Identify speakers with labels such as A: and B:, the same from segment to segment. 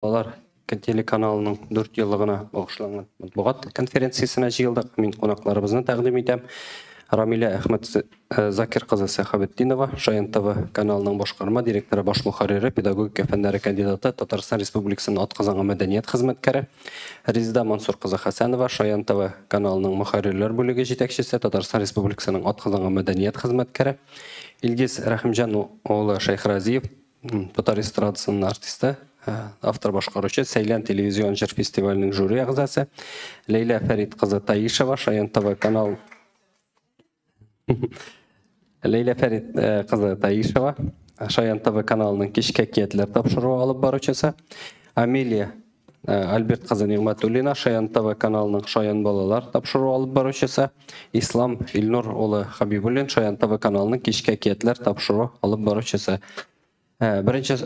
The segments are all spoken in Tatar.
A: Балалар телеканалының 4 еллыгына багышланган матбугат конференциясенә җыелдык. Мин кунакларыбызны тәкъдим итәм. Рамилә Әхмәт Закир кызы Сәхабетдинова, Шаян ТВ каналының башкарма директоры, баш мөхәррире, педагогика фәннәре кандидаты, Татарстан Республикасының атказанган мәдәният хезмәткәре. Резеда Мансур кызы Хәсәнова, Шаян ТВ каналының мөхәррирләр бүлеге җитәкчесе, Татарстан Республикасының атказанган мәдәният хезмәткәре. Илгиз Рәхимҗан улы Шәйхразиев, татар эстрадасының артисты, автор башкаручы, Сәйлән телевизион җыр фестиваленең жюри әгъзасы, Ләйлә Фәрит кызы Таишева, Шаян ТВ канал Ләйлә Фәрит кызы Таишева, Шаян ТВ каналының кичке әкиятләр тапшыруы алып баручысы, Амелия Альберт кызы Нигъмәтуллина, Шаян ТВ каналының Шаян балалар тапшыруы алып баручысы, Ислам Илнур улы Хабибуллин, Шаян ТВ каналының кичке әкиятләр тапшыруы алып баручысы. Беренче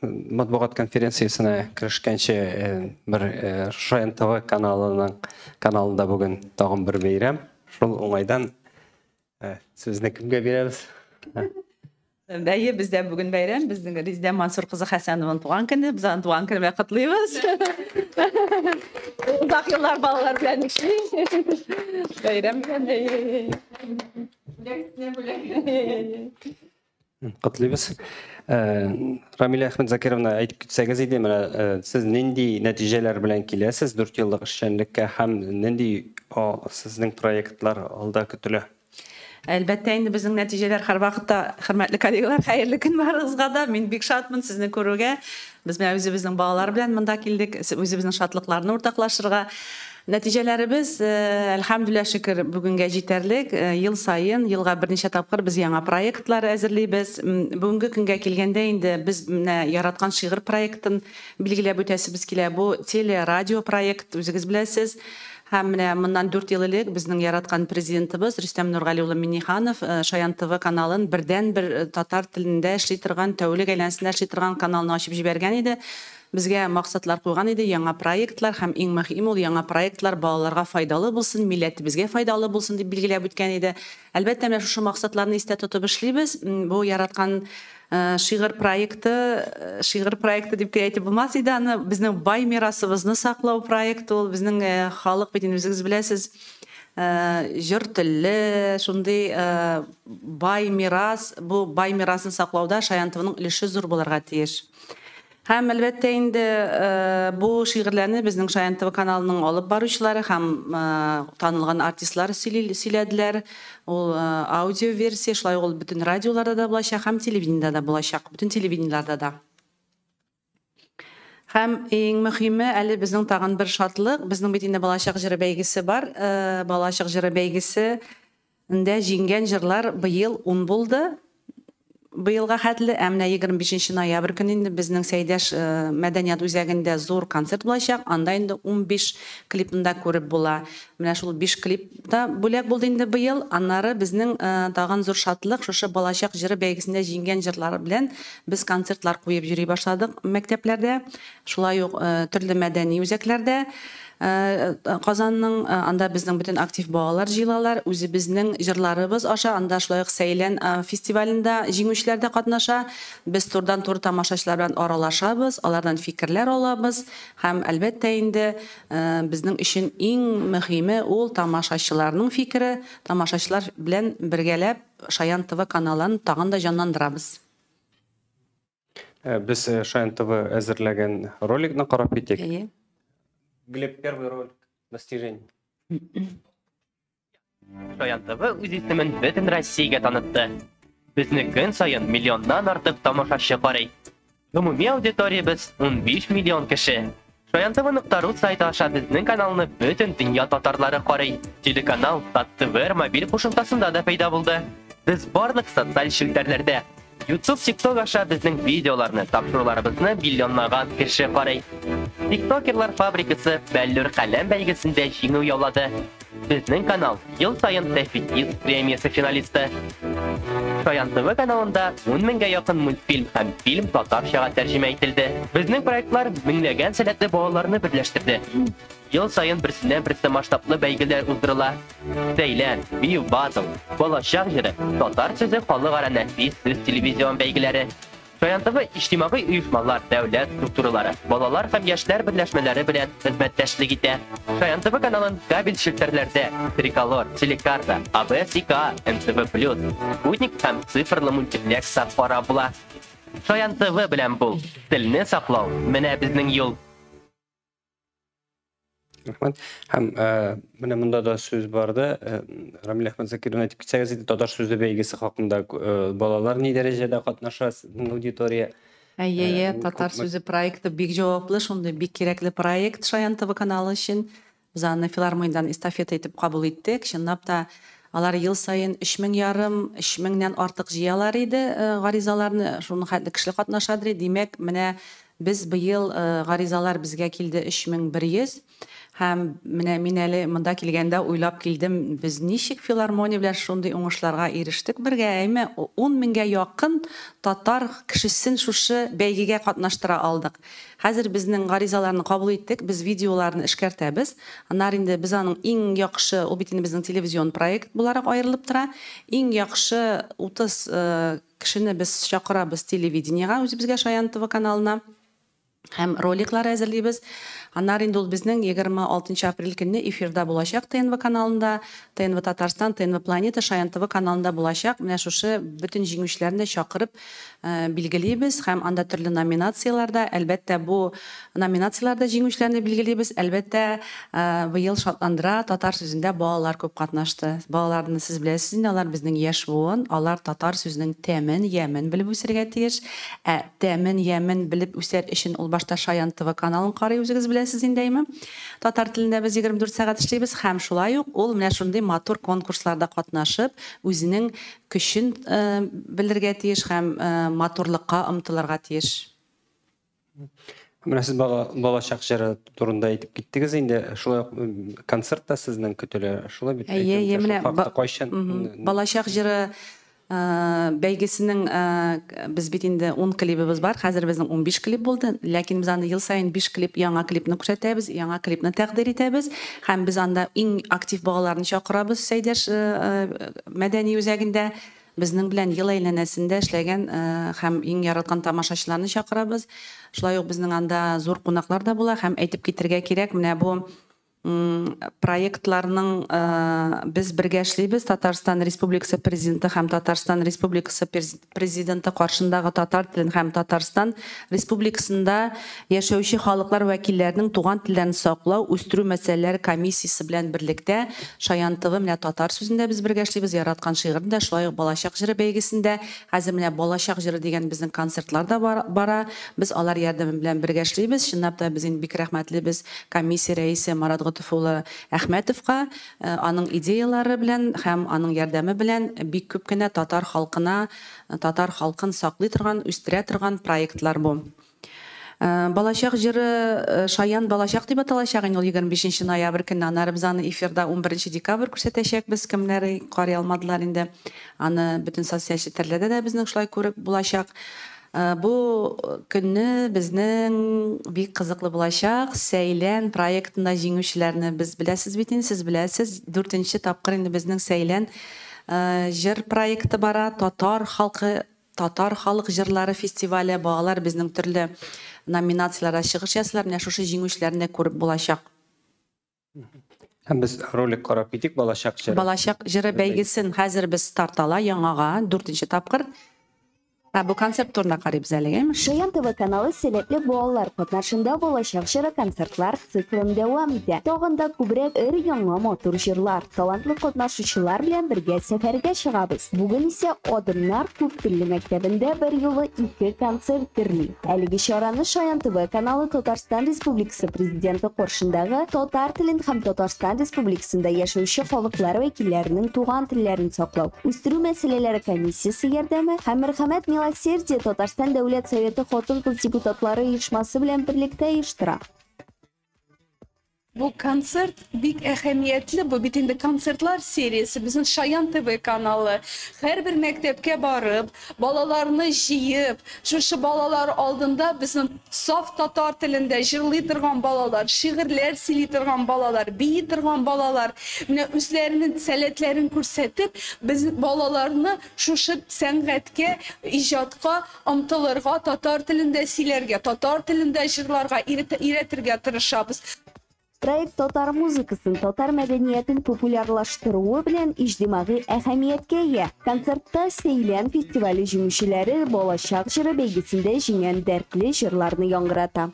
A: матбугат конференциясенә керешкәнче бер Шаян ТВ каналының каналында бүген тагын бер бәйрәм. Шул уңайдан сүзне кемгә бирәбез?
B: Әйе, бездә бүген бәйрәм. Безнең Резидә Мансур кызы Хәсәнованың туган көне. Без аны туган көне белән котлыйбыз. Озак еллар балалар белән эшли. Бәйрәм белән.
A: Котлыйбыз. Рамилә Әхмәтзакировна, әйтеп китсәгез иде, менә сез нинди нәтиҗәләр белән киләсез 4 еллык эшчәнлеккә һәм нинди сезнең проектлар алда көтелә?
B: Әлбәттә, инде безнең нәтиҗәләр һәрвакытта, хөрмәтле коллегалар, хәерле көн барыгызга да. Мин бик шатмын сезне күрүгә. Без менә үзебезнең балалар белән монда килдек, үзебезнең шатлыкларны уртаклашырга. Нәтиҗәләребез, әлхәмдүлилләһ шөкер, бүгенгә җитәрлек. Ел саен, елга берничә тапкыр без яңа проектлар әзерлибез. Бүгенге көнгә килгәндә инде без менә яраткан шигырь проектын билгеләп үтәсебез килә. Бу теле-радио проект, үзегез беләсез. Һәм менә моннан 4 ел элек безнең яраткан президентыбыз Рөстәм Нургали улы Минниханов Шаян ТВ каналын бердән-бер татар телендә эшли торган, тәүлек әйләнәсендә эшли торган каналны ачып җибәргән иде. Безгә максатлар куйган иде, яңа проектлар һәм иң мөһим ул яңа проектлар балаларга файдалы булсын, милләтебезгә файдалы булсын дип билгеләп үткән иде. Әлбәттә, менә шушы максатларны истә тотып эшлибез. Бу яраткан шигырь проекты, шигырь проекты дип тә әйтеп булмас иде аны. Безнең бай мирасыбызны саклау проекты ул. Безнең халык бит инде үзегез беләсез, җыр телле, шундый бай мирас, бу бай мирасын саклауда Шаян ТВның өлеше зур булырга тиеш. Һәм әлбәттә инде бу шигырьләрне безнең Шаян ТВ каналының алып баручылары һәм танылган артистлар сөйләделәр. Ул аудио версия, шулай ул бөтен радиоларда да булачак һәм телевидениедә дә булачак, бөтен телевидениеләрдә дә. Һәм иң мөһиме әле безнең тагын бер шатлык, безнең бит инде балачак җыры бәйгесе бар. Балачак җыры бәйгесендә җиңгән җырлар быел 10 булды. Быелга хәтле, ә менә 25 ноябрь көне инде безнең Сәйдәш мәдәният үзәгендә зур концерт булачак. Анда инде 15 клипны да күреп була. Менә шул 5 клип та бүләк булды инде быел. Аннары безнең тагын зур шатлык, шушы балачак җыры бәйгесендә җиңгән җырлар белән без концертлар куеп йөри башладык мәктәпләрдә, шулай ук төрле мәдәни үзәкләрдә. Казанның анда безнең бөтен актив балалар җыелалар, үзебезнең җырларыбыз аша, анда шулай ук Сәйлән фестивалендә җиңүчеләр дә катнаша. Без турдан-тур тамашачылар белән аралашабыз, алардан фикерләр алабыз һәм әлбәттә инде безнең өчен иң мөһиме ул тамашачыларның фикере, тамашачылар белән бергәләп Шаян ТВ каналын тагын да җанландырабыз.
A: Без Шаян ТВ әзерләгән роликны карап китик. Глеб, первый ролик достижений.
C: Шаян ТВ үз исемен бөтен Россиягә танытты. Безне көн саен миллионнан артык тамашачы карый. Гомуми аудиториябез 15 миллион кеше. Шаян ТВ.ру сайты аша безнең каналны бөтен дөнья татарлары карый. Телеканал ТАТТВ мобиль кушымтасында да пәйда булды. Без барлык социаль челтәрләрдә YouTube, TikTok аша безнең видеоларны, тапшыруларыбызны миллионлаган кеше карый. Тиктокерлар фабрикасы Бәллүр каләм бәйгесендә җиңү яулады. Безнең канал ел саен Тәфитиз премиясе финалисты. Шаян ТВ каналында 10 меңгә якын мультфильм һәм фильм татарчага тәрҗемә ителде. Безнең проектлар меңләгән сәләтле балаларны берләштерде. Ел саен берсеннән берсе масштаблы бәйгеләр уздырыла. Сәйлән, Бию батл, Балачак җыры, Татар сүзе халыкара нәфис сүз телевизион бәйгеләре. Шаян ТВ иҗтимагый оешмалар, дәүләт структуралары, балалар һәм яшьләр берләшмәләре белән хезмәттәшлек итә. Шаян ТВ каналын кабель челтәрләрдә Триколор, Телекарта, АБС-ИКА, НТВ+, Спутник һәм цифрлы мультиплекста карап була. Шаян ТВ белән бул. Телне саклау менә безнең юл.
A: Рәхмәт. Һәм менә монда да сүз барды. Рамилә Әхмәтзакировна, әйтеп китсәгез иде, татар сүзе бәйгесе хакында, балалар ни дәрәҗәдә катнаша, сезнең аудитория?
B: Әйе, әйе, татар сүзе проекты бик җаваплы, шундый бик кирәкле проект Шаян ТВ каналы өчен. Без аны филармониядән эстафета итеп кабул иттек. Чынлап та, алар ел саен 3500, 3000-нән артык җыялар иде гаризаларны, шуның хәтле кеше катнашадыр. Димәк, менә без быел гаризалар безгә килде 3100. Һәм менә мин әле монда килгәндә уйлап килдем, без ничек филармония белән шундый уңышларга ирештек бергә, әйме, 10 меңгә якын татар кешесен шушы бәйгегә катнаштыра алдык. Хәзер безнең гаризаларны кабул иттек, без видеоларны эшкәртәбез. Аннары инде без аның иң яхшы, ул бит инде безнең телевизион проект буларак аерылып тора, иң яхшы 30 кешене без чакырабыз телевидениега, үзебезгә Шаян ТВ каналына. Һәм роликлар әзерлибез. Аннары инде ул безнең 26 апрель көнне эфирда булачак ТНВ каналында, ТНВ Татарстан, ТНВ Планета, Шаян ТВ каналында булачак. Менә шушы бөтен җиңүчеләрне дә чакырып билгелибез һәм анда төрле номинацияләрдә, әлбәттә, бу номинацияләрдә җиңүчеләрне билгелибез. Әлбәттә, быел шатландыра, татар сүзендә балалар күп катнашты. Балаларны сез беләсез инде, алар безнең яшь буын, алар татар сүзенең тәмен, ямен белеп үсәргә тиеш. Ә тәмен, ямен белеп үсәр өчен ул башта Шаян ТВ каналын карый, үзегез беләсез инде, әйме? Татар телендә без 24 сәгать эшлибез һәм шулай ук ул менә шундый матур конкурсларда катнашып, үзенең көчен белергә тиеш һәм матурлыкка омтылырга тиеш.
A: Менә сез балачак җыры турында әйтеп киттегез инде. Шулай ук концерт та сезнең көтелә. Шулай бит?
B: Әйе, әйе, менә
A: кайчан?
B: Балачак җыры бәйгесенең без бит инде 10 клибыбыз бар. Хәзер безнең 15 клип булды. Ләкин без аны ел саен 5 клип, яңа клипны күрсәтәбез, яңа клипны тәкъдир итәбез. Һәм без анда иң актив балаларны чакырабыз Сәйдәш мәдәни үзәгендә. Безнең белән ел әйләнәсендә эшләгән һәм иң яраткан тамашачыларны чакырабыз. Шулай ук безнең анда зур кунаклар да була һәм әйтеп китергә кирәк, менә бу проектларның без бергә эшлибез. Татарстан Республикасы Президенты һәм Татарстан Республикасы Президенты каршындагы татар телен һәм Татарстан Республикасында яшәүче халыклар вәкилләренең туган телләрен саклау, үстерү мәсьәләләре комиссиясе белән берлектә Шаян ТВ менә татар сүзендә без бергә эшлибез, яраткан шигырендә, шулай ук балачак җыры бәйгесендә. Хәзер менә балачак җыры дигән безнең концертлар да бара. Без алар ярдәме белән бергә эшлибез. Чынлап та без инде бик рәхмәтлебез комиссия рәисе Марат Готыфуллы Әхмәтовка, аның идеялары белән һәм аның ярдәме белән бик күп кенә татар халкына, татар халкын саклый торган, үстерә торган проектлар бу. Балачак җыры Шаян балачак дип аталачак инде ул 25 ноябрь көнне. Аннары без аны эфирда 11 декабрь күрсәтәчәкбез, кемнәр карый алмадылар инде. Аны бөтен социаль челтәрләрдә дә безнең шулай күреп булачак. Бу көнне безнең бик кызыклы булачак. Сәйлән проектында җиңүчеләрне без беләсез бит инде, сез беләсез. 4нче тапкыр инде безнең Сәйлән җыр проекты бара. Татар халкы, татар халык җырлары фестивале, балалар безнең төрле номинацияләрдә чыгыш ясыйлар. Менә шушы җиңүчеләрне күреп булачак.
A: Һәм без ролик карап китик, балачак җыры.
B: Балачак җыры бәйгесен хәзер без старт ала яңага, 4нче тапкыр. Ә бу концерт турына карыйбыз әле, әйме?
D: Шаян ТВ каналы сәләтле балалар катнашында балачак җыры концертлар циклын дәвам итә. Тагын да күбрәк өр яңа матур җырлар, талантлы катнашучылар белән бергә сәфәргә чыгабыз. Бүген исә Адымнар күп телле мәктәбендә бер юлы 2 концерт гөрли. Әлеге чараны Шаян ТВ каналы Татарстан Республикасы Президенты каршындагы татар телен һәм Татарстан Республикасында яшәүче халыклар вәкилләренең туган телләрен саклау, үстерү мәсьәләләре комиссиясе ярдәме һәм Мәрхәмәт Милосердие Татарстан Дәүләт Советы хатын-кыз депутатлары оешмасы белән берлектә оештыра.
E: Бу концерт бик әһәмиятле, бу бит инде концертлар сериясе, безнең Шаян ТВ каналы. Һәрбер мәктәпкә барып, балаларны җыеп, шушы балалар алдында безнең саф татар телендә җырлый торган балалар, шигырьләр сөйли торган балалар, бии торган балалар, менә үзләренең сәләтләрен күрсәтеп, без балаларны шушы сәнгатькә, иҗатка омтылырга, татар телендә сөйләргә, татар телендә җырларга өйрәтергә тырышабыз.
D: Проект татар музыкасын, татар мәдәниятен популярлаштыруы белән иҗтимагый әһәмияткә ия. Концертта Сәйлән фестивале җиңүчеләре Балачак җыры бәйгесендә җиңгән дәртле җырларны яңгырата.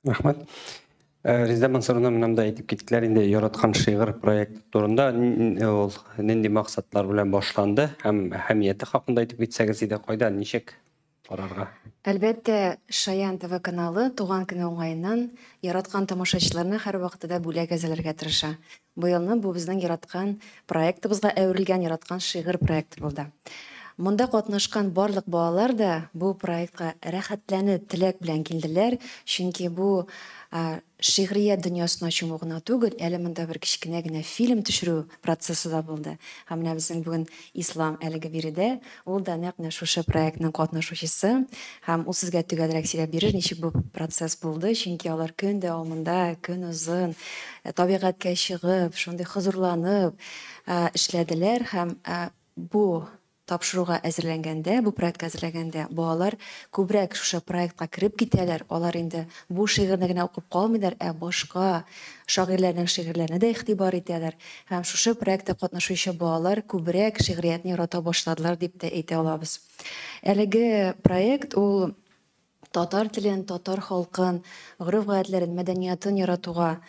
A: Рәхмәт. Резеда Мансуровна, менә монда әйтеп киттеләр инде яраткан шигырь проекты турында. Ул нинди максатлар белән башланды һәм әһәмияте хакында әйтеп китсәгез иде, кайда, ничек карарга?
F: Әлбәттә, Шаян ТВ каналы туган көне уңаеннан яраткан тамашачыларына һәрвакытта да бүләк әзерләргә тырыша. Быелны бу безнең яраткан проектыбызга әверелгән яраткан шигырь проекты булды. Монда катнашкан барлык балалар да бу проектка рәхәтләнеп, теләк белән килделәр, чөнки бу шигърият дөньясына чуму гына түгел, әле монда бер кечкенә генә фильм төшерү процессы да булды. Һәм менә безнең бүген Ислам әлеге биредә, ул да нәкъ менә шушы проектның катнашучысы, һәм ул сезгә төгәлрәк сөйләп бирер, ничек бу процесс булды, чөнки алар көн дәвамында, көн озын табигатькә чыгып, шундый хозурланып эшләделәр һәм бу тапшыруга әзерләнгәндә, бу проектка әзерләнгәндә балалар күбрәк шушы проектка кереп китәләр. Алар инде бу шигырьне генә укып калмыйлар, ә башка шагыйрьләрнең шигырьләренә дә игътибар итәләр. Һәм шушы проектта катнашучы балалар күбрәк шигъриятне ярата башладылар дип тә әйтә алабыз. Әлеге проект ул татар телен, татар халкын, гореф-гадәтләрен, мәдәниятын яратуга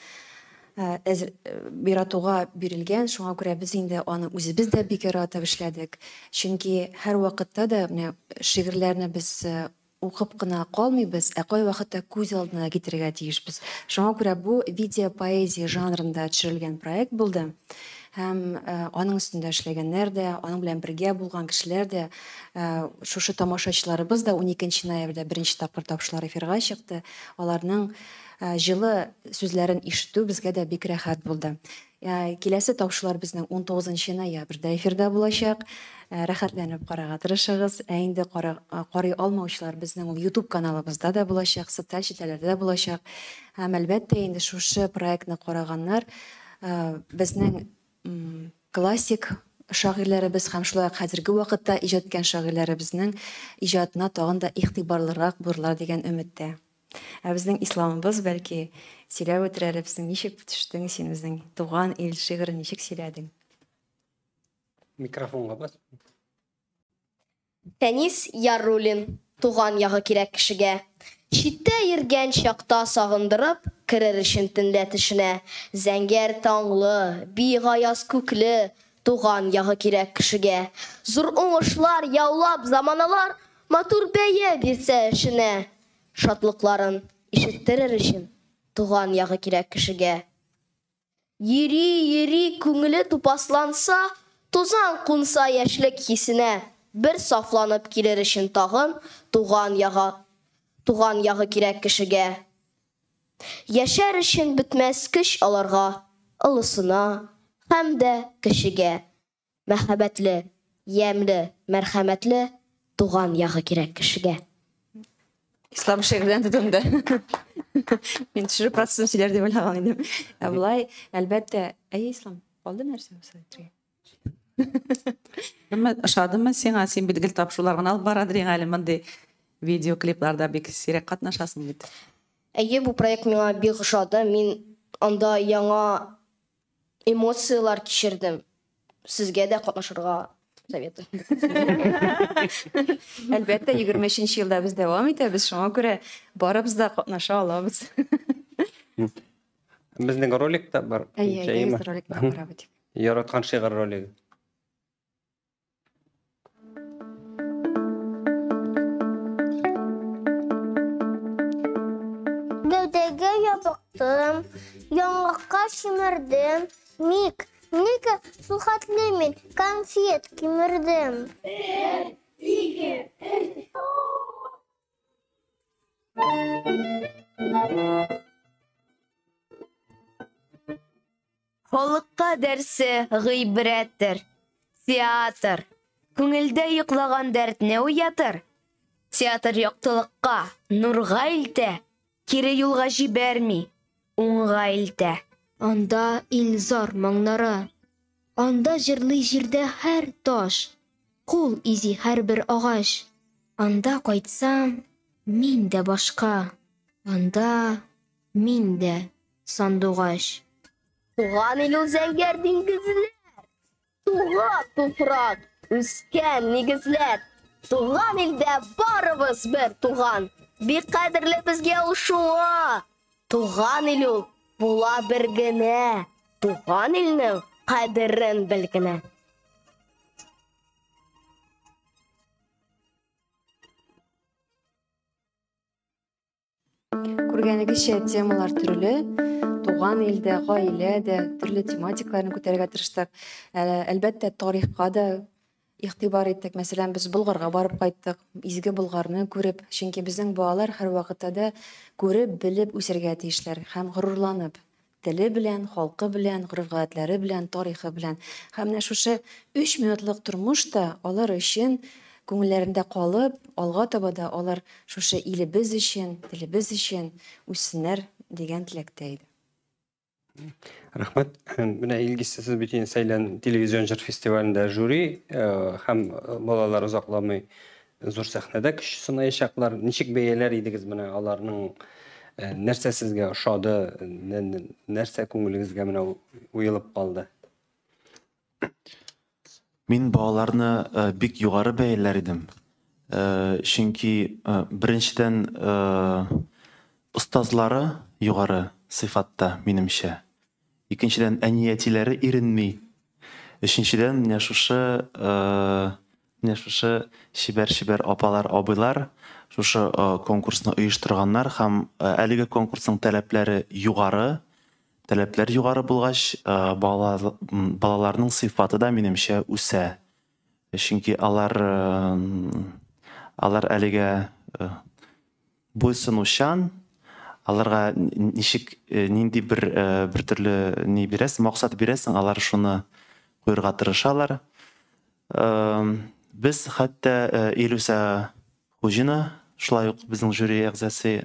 F: бирелгән, шуңа күрә без инде аны үзебез дә бик яратып эшләдек. Чөнки һәр вакытта да менә шигырьләрне без укып кына калмыйбыз, ә кайвакытта күз алдына китерергә тиешбез. Шуңа күрә бу видеопоэзия жанрында төшерелгән проект булды. Һәм аның өстендә эшләгәннәр дә, аның белән бергә булган кешеләр дә, шушы тамашачыларыбыз да 12 ноябрьдә беренче тапкыр тапшырулар эфирга чыкты. Аларның җылы сүзләрен ишетү безгә дә бик рәхәт булды. Киләсе тапшырулар безнең 19 ноябрьдә эфирда булачак. Рәхәтләнеп карарга тырышыгыз. Ә инде карый алмаучылар безнең ул YouTube каналыбызда да булачак, социаль челтәрләрдә дә булачак. Һәм әлбәттә инде шушы проектны караганнар безнең классик шагыйрьләребез һәм шулай ук хәзерге вакытта иҗат иткән шагыйрьләребезнең иҗатына тагын да игътибарлырак булырлар дигән өметтә. Ә безнең Исламыбыз бәлки сөйләп үтер әле, безнең ничек төштең син безнең туган ил шигырен ничек сөйләдең?
A: Микрофонга бас.
G: Фәнис Яруллин, туган ягы кирәк кешегә. Читтә йөргән чакта сагындырып, керер өчен төнлә төшенә. Зәңгәр таңлы, бигаяз күкле, туган ягы кирәк кешегә. Зур уңышлар яулап заманалар, матур бәя бирсә эшенә. Шатлыкларын ишеттерер өчен туган ягы кирәк кешегә. Йөри-йөри күңеле тупасланса, тузан кунса яшьлек хисенә, бер сафланып килер өчен тагын туган ягы кирәк кешегә. Яшәр өчен бетмәс көч аларга, олысына һәм дә кешегә. Мәхәббәтле, ямьле, мәрхәмәтле туган ягы кирәк кешегә.
B: Ислам шигырьдән тотынды. Мин төшерү процессын сөйләр дип уйлаган идем. Ә болай, әлбәттә, әй, Ислам, калды нәрсә булса әйтергә? Ошадымы сиңа? Син бит гел тапшырулар гына алып барадыр инде әле, мондый видеоклипларда бик сирәк катнашасың бит.
G: Әйе, бу проект миңа бик ошады. Мин анда яңа эмоцияләр кичердем. Сезгә дә катнашырга советую.
F: Әлбәттә, 23 елда без дәвам итәбез, шуңа күрә барыбыз да катнаша алабыз.
A: Безнең ролик та бар.
F: Әйе, әйе, ролик та бар бит.
A: Яраткан шигырь ролигы.
H: Гәүдәгә ябыктым, яңакка чимердем. Ник, нигә сухатлы мин конфет кимердем?
I: 1, 2, 3.
G: Халыкка дәрсе гыйбрәттер. Театр. Күңелдә йоклаган дәртне уятыр. Театр яктылыкка, нурга илтә, кире юлга җибәрми, уңга илтә.
H: Анда Илзар моңнары. Анда җырлый җирдә һәр таш, кул изи һәрбер агач. Анда кайтсам, мин дә башка. Анда мин дә сандугач.
G: Туган ил ул зәңгәр диңгезләр. Туган туфрак, үскән нигезләр. Туган илдә барыбыз бер туган. Бик кадерле безгә ул шуңа. Туган ил ул була бер генә. Туган илнең кадерен бел генә.
F: Күргәнегезчә, темалар төрле. Туган илдә, гаилә дә төрле тематикаларны күтәрергә тырыштык. Әлбәттә, тарихка да игътибар иттек. Мәсәлән, без Болгарга барып кайттык, изге Болгарны күреп, чөнки безнең балалар һәрвакытта да күреп, белеп үсәргә тиешләр һәм горурланып теле белән, халкы белән, гореф-гадәтләре белән, тарихы белән. Һәм менә шушы 3 минутлык тормыш та алар өчен күңелләрендә калып, алга таба да алар шушы илебез өчен, телебез өчен үссеннәр дигән теләктә иде.
A: Рәхмәт. Менә Илгиз, сез бит инде Сәйлән телевизион җыр фестивалендә жюри һәм балалар озакламый зур сәхнәдә көч сынаячаклар. Ничек бәяләр идегез менә аларның нәрсә сезгә ошады, нәрсә күңелегезгә менә уелып калды?
I: Мин балаларны бик югары бәяләр идем. Чөнки беренчедән остазлары югары сыйфатта, минемчә. Икенчедән, әни-әтиләре иренми. Өченчедән, менә шушы чибәр-чибәр апалар, абыйлар шушы конкурсны оештырганнар һәм әлеге конкурсның таләпләре югары. Таләпләр югары булгач, балаларның сыйфаты да минемчә үсә. Чөнки алар әлегә буйсынучан, аларга ничек нинди бер төрле ни бирәсең, максат бирәсең, алар шуны куярга тырышалар. Без хәтта Илүсә Хуҗина, шулай ук безнең жюри әгъзасы,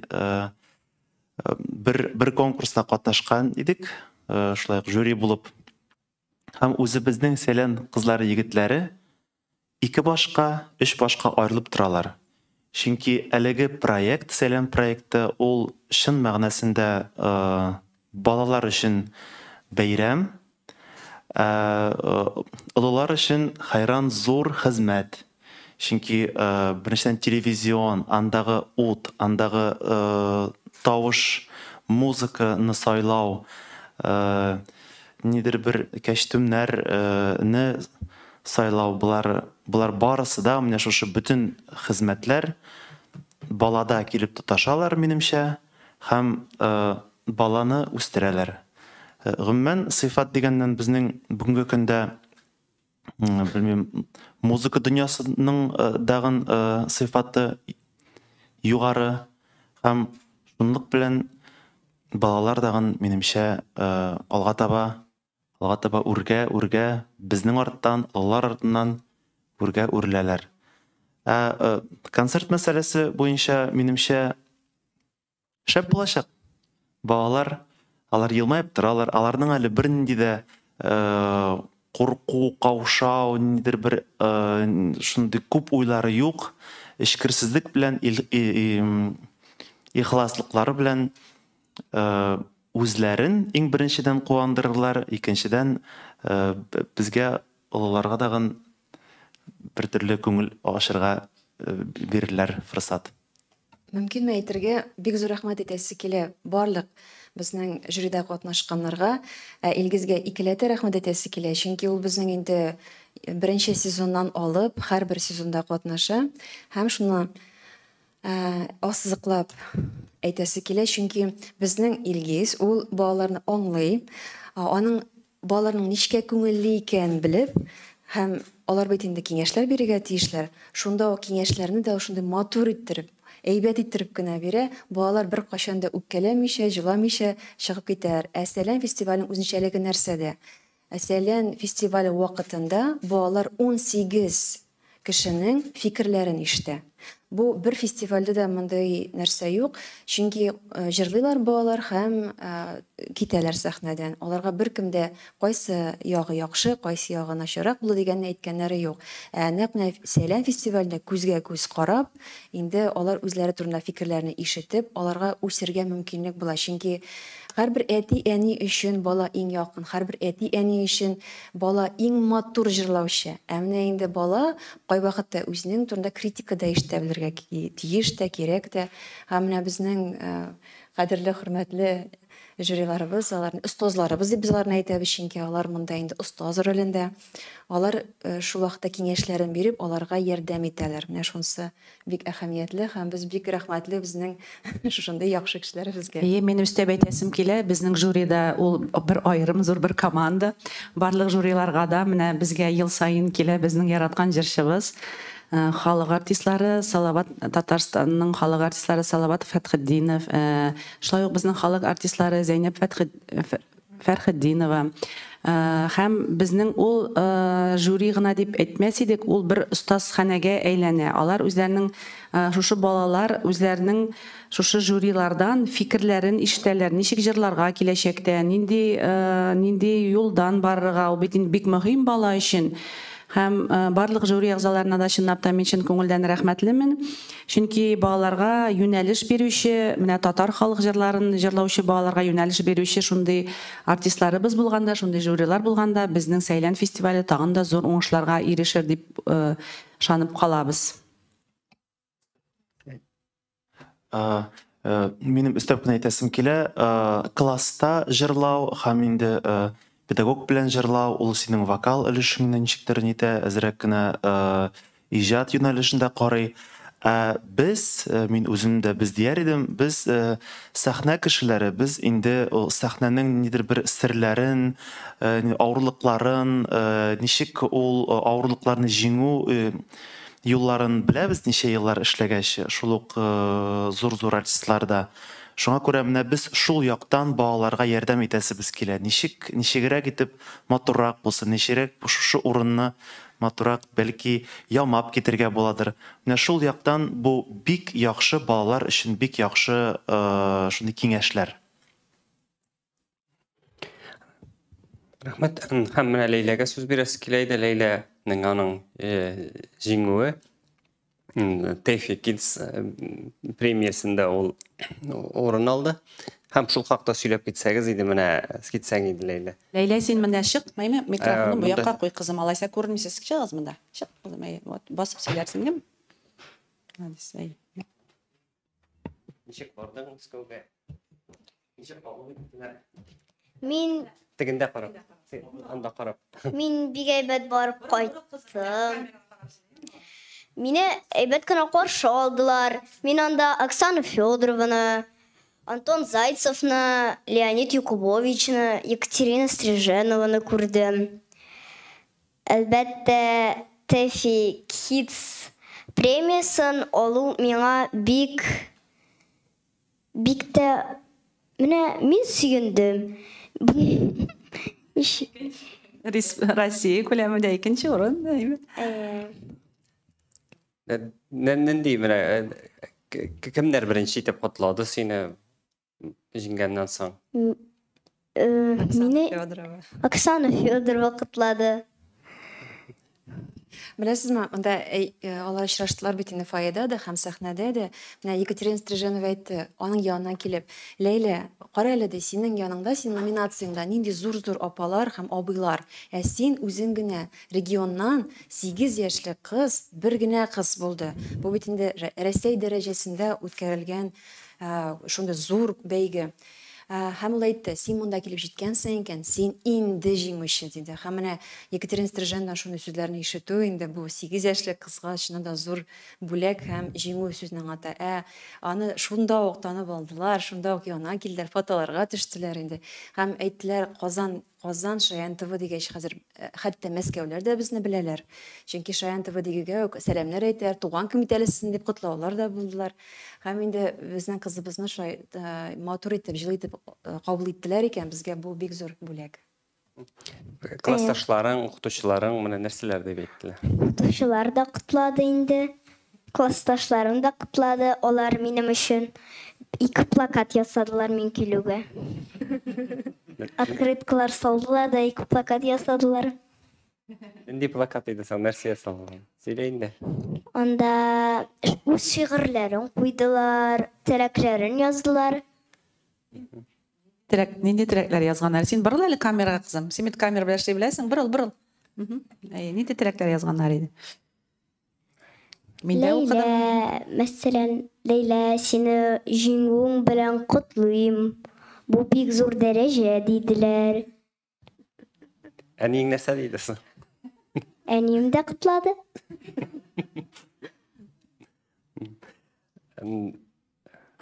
I: бер конкурста катнашкан идек, шулай ук жюри булып. Һәм үзебезнең Сәйлән кызлары, егетләре 2 башка, 3 башка аерылып торалар. Чөнки әлеге проект, Сәйлән проекты, ул чын мәгънәсендә балалар өчен бәйрәм, олылар өчен хайран зур хезмәт. Чөнки беренчедән телевизион, андагы ут, андагы тавыш, музыканы сайлау, нидер бер костюмнарны сайлау, булар барысы да менә шушы бөтен хезмәтләр балада килеп тоташалар, минемчә, һәм баланы үстерәләр. Гомумән, сыйфат дигәннән безнең бүгенге көндә, белмим, музыка дөньясының дагын сыйфаты югары һәм шунлык белән балалар дагын, минемчә, алга таба үргә, безнең арттан, олылар артыннан үргә үреләләр. Ә концерт мәсьәләсе буенча, минемчә, шәп булачак. Балалар, алар елмаеп торалар, аларның әле бернинди дә курку, каушау, ниндидер бер шундый күп уйлары юк. Эчкерсезлек белән, ихласлыклары белән үзләрен иң беренчедән куандырырлар, икенчедән безгә, олыларга дагын бер төрле күңел ачырга бирерләр форсат.
F: Мөмкинме әйтергә, бик зур рәхмәт әйтәсе килә барлык безнең жюрида катнашканнарга. Илгизгә икеләтә рәхмәт әйтәсе килә, чөнки ул безнең инде беренче сезоннан алып һәрбер сезонда катнаша һәм шуны ассызыклап әйтәсе килә, чөнки безнең Илгиз ул балаларны аңлый, аның балаларның ничкә күңелле икәнен белеп, һәм алар бит инде киңәшләр бирергә тиешләр. Шунда ук киңәшләрне дә шундый матур иттереп, әйбәт иттереп кенә бирә. Балалар беркайчан да үпкәләмичә, җыламыйча чыгып китәләр. Ә Сәлам фестиваленең үзенчәлеге нәрсәдә? Ә Сәлам фестивале вакытында балалар 18 кешенең фикерләрен ишетә. Бу бер фестивальдә дә мондый нәрсә юк, чөнки җырлыйлар балалар һәм китәләр сәхнәдән. Аларга беркем дә кайсы ягы яхшы, кайсы ягы начаррак булды дигәнне әйткәннәре юк. Ә нәкъ менә Сәлам фестивалендә күзгә күз карап, инде алар үзләре турында фикерләрне ишетеп, аларга үсергә мөмкинлек була. Чөнки һәрбер әти-әни өчен бала иң якын, һәрбер әти-әни өчен бала иң матур җырлаучы. Ә менә инде бала кайвакытта үзенең турында критика да ишетә белергә тиеш тә, кирәк тә. Һәм менә безнең кадерле, хөрмәтле жюриларыбыз, аларны остазларыбыз дип без аларны әйтәбез, чөнки алар монда инде остаз ролендә. Алар шул вакытта киңәшләрен биреп, аларга ярдәм итәләр. Менә шунысы бик әһәмиятле һәм без бик рәхмәтле безнең шушындый яхшы кешеләребезгә.
B: Әйе, минем өстәп әйтәсем килә, безнең жюрида ул бер аерым зур бер команда. Барлык жюриларга да менә безгә ел саен килә безнең яраткан җырчыбыз, халык артистлары Салават, Татарстанның халык артистлары Салават Фәтхетдинов, шулай ук безнең халык артистлары Зәйнәб Фәрхетдинова. Һәм безнең ул жюри гына дип әйтмәс идек, ул бер остазханәгә әйләнә. Алар үзләренең шушы балалар үзләренең шушы жюрилардан фикерләрен ишетәләр, ничек җырларга киләчәктә, нинди юлдан барырга, ул бит инде бик мөһим бала өчен. Һәм барлык жюри әгъзаларына да чынлап та мин чын күңелдән рәхмәтлемен. Чөнки балаларга юнәлеш бирүче, менә татар халык җырларын җырлаучы балаларга юнәлеш бирүче шундый артистларыбыз булганда, шундый жюрилар булганда, безнең Сәйлән фестивале тагын да зур уңышларга ирешер дип ышанып калабыз.
I: Минем өстәп кенә әйтәсем килә, класста җырлау һәм инде педагог белән җырлау, ул синең вокал өлешеңне ничектер нитә, әзрәк кенә иҗат юнәлешендә карый. Ә без, мин үзем дә без дияр идем, без сәхнә кешеләре, без инде ул сәхнәнең нидер бер серләрен, авырлыкларын, ничек ул авырлыкларны җиңү юлларын беләбез ничә еллар эшләгәч, шул ук зур-зур артистларда. Шуңа күрә менә без шул яктан балаларга ярдәм итәсебез килә. Ничек, ничегрәк итеп матуррак булсын, ничегрәк шушы урынны матуррак бәлки ямап китергә буладыр. Менә шул яктан бу бик яхшы балалар өчен бик яхшы шундый киңәшләр.
A: Рәхмәт. Һәм менә Ләйләгә сүз бирәсе килә иде. Ләйләнең аның җиңүе Тэфи Kids премиясендә ул урын алды. Һәм шул хакта сөйләп китсәгез иде, менә китсәң иде, Ләйлә.
B: Ләйлә, син менә чык, мәйме, микрофонны бу якка куй, кызым, алайса күренмисез. Чыгыгыз монда. Чык, кызым, әйе. Вот, басып сөйләрсең, яме? Молодец, әйе.
A: Ничек бардың Мәскәүгә? Ничек кабул иттеләр?
H: Мин
A: Тегендә карап, анда карап.
H: Мин бик әйбәт барып кайттым. Мине әйбәт кенә каршы алдылар. Мин анда Оксана Федорованы, Антон Зайцевны, Леонид Якубовичны, Екатерина Стриженованы күрдем. Әлбәттә, Тэфи Kids премиясын алу миңа бик, бик тә, менә мин сөендем.
B: Россия күләмендә икенче урын, әйе.
A: Нинди менә кемнәр беренче итеп котлады сине җиңгәннән соң?
H: Мине Оксана Федорова котлады.
F: Беләсезме, монда алар очраштылар бит инде фойеда да һәм сәхнәдә дә. Менә Екатерина Стриженова әйтте, аның янына килеп, Ләйлә, кара әле ди, синең яныңда, синең номинацияңдә нинди зур-зур апалар һәм абыйлар. Ә син үзең генә регионнан 8 яшьлек кыз, бер генә кыз булды. Бу бит инде Рәсәй дәрәҗәсендә үткәрелгән шундый зур бәйге. Һәм ул әйтте, син монда килеп җиткәнсең икән, син инде җиңүче, диде. Һәм менә Екатерина Стриженова шундый сүзләрне ишетү инде бу 8 яшьлек кызга чыннан да зур бүләк һәм җиңү сүзен аңлата. Ә аны шунда ук танып алдылар, шунда ук янына килделәр, фотоларга төштеләр инде. Һәм әйттеләр, Казан, Шаян ТВ дигәч, хәзер хәтта Мәскәүләр дә безне беләләр. Чөнки Шаян ТВ дигәгә үк сәламнәр әйтәләр, туган көн бит әле сезнең дип котлаулар да булдылар. Һәм инде безнең кызыбызны шулай матур итеп, җылы итеп кабул иттеләр икән, безгә бу бик зур бүләк.
A: Классташларың, укытучыларың менә нәрсәләр дип әйттеләр?
H: Укытучылар да котлады инде. Классташларым да котлады. Алар минем өчен ике плакат ясадылар мин килүгә. Открыткалар салдылар да ике плакат ясадылар.
A: Нинди плакат иде соң? Нәрсә ясалган? Сөйлә инде.
H: Анда үз шигырьләрен куйдылар, теләкләрен яздылар.
B: Теләк, нинди теләкләр язганнар? Син борыл әле камерага, кызым. Син бит камера белән эшли беләсең. Борыл, борыл. Әйе, нинди теләкләр язганнар иде? Мин дә укыдым.
H: Ләйлә, мәсәлән, Ләйлә, сине җиңүең белән котлыйм. Бу бик зур дәрәҗә, диделәр.
A: Әниең нәрсә диде соң?
H: Әнием дә котлады.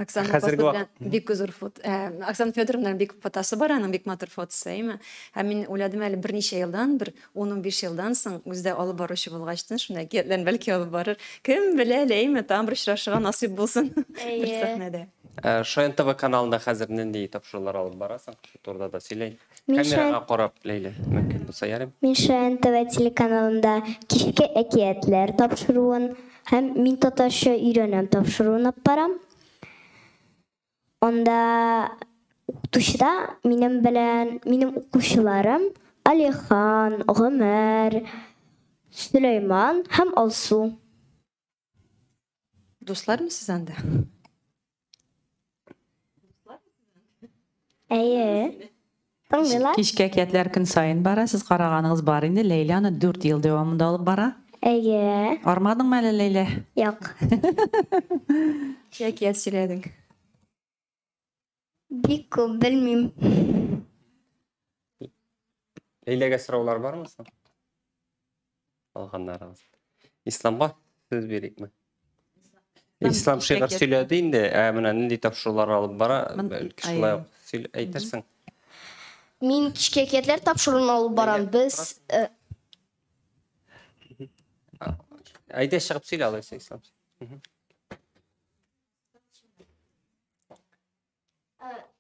F: Оксана Хәзерге белән бик зур фото. Э, Оксана Федоровнаның бик фотосы бар, аның бик матур фотосы, әйме? Һәм мин уйладым әле берничә елдан, бер 10-15 елдан соң үзе дә алып баручы булгачтын, шунда әкиятләрне бәлки алып барыр. Кем белә әле, әйме? Тагын бер очрашырга насыйп булсын бер сәхнәдә.
A: Э, Шаян ТВ каналында хәзер нинди тапшырулар алып барасың? Шул турыда да сөйлә. Камерага карап, Ләйлә, мөмкин булса, ярыйм.
H: Мин Шаян ТВ телеканалында кичке әкиятләр тапшыруын һәм Мин татарча өйрәнәм тапшыруын алып барам. Анда укытучыда минем белән минем укучыларым Алихан, Гомәр, Сөләйман һәм Алсу.
B: Дуслармы сез анда?
H: Әйе. Тыңлыйлар.
B: Кичке әкиятләр көн саен бара. Сез караганыгыз бар инде. Ләйлә аны 4 ел дәвамында алып бара.
H: Әйе.
B: Армадыңмы әле, Ләйлә?
H: Юк.
F: Ничә әкият сөйләдең?
H: Бик күп белмим.
A: Ләйләгә сораулар бармы соң? Алганнарыгыз. Исламга сүз бирикме? Ислам шигырь сөйләде инде, ә менә нинди тапшырулар алып бара, бәлки шулай ук әйтерсең.
G: Мин кичке әкиятләр тапшыруын алып барам. Без э,
A: Әйдә чыгып сөйлә алайса, Ислам.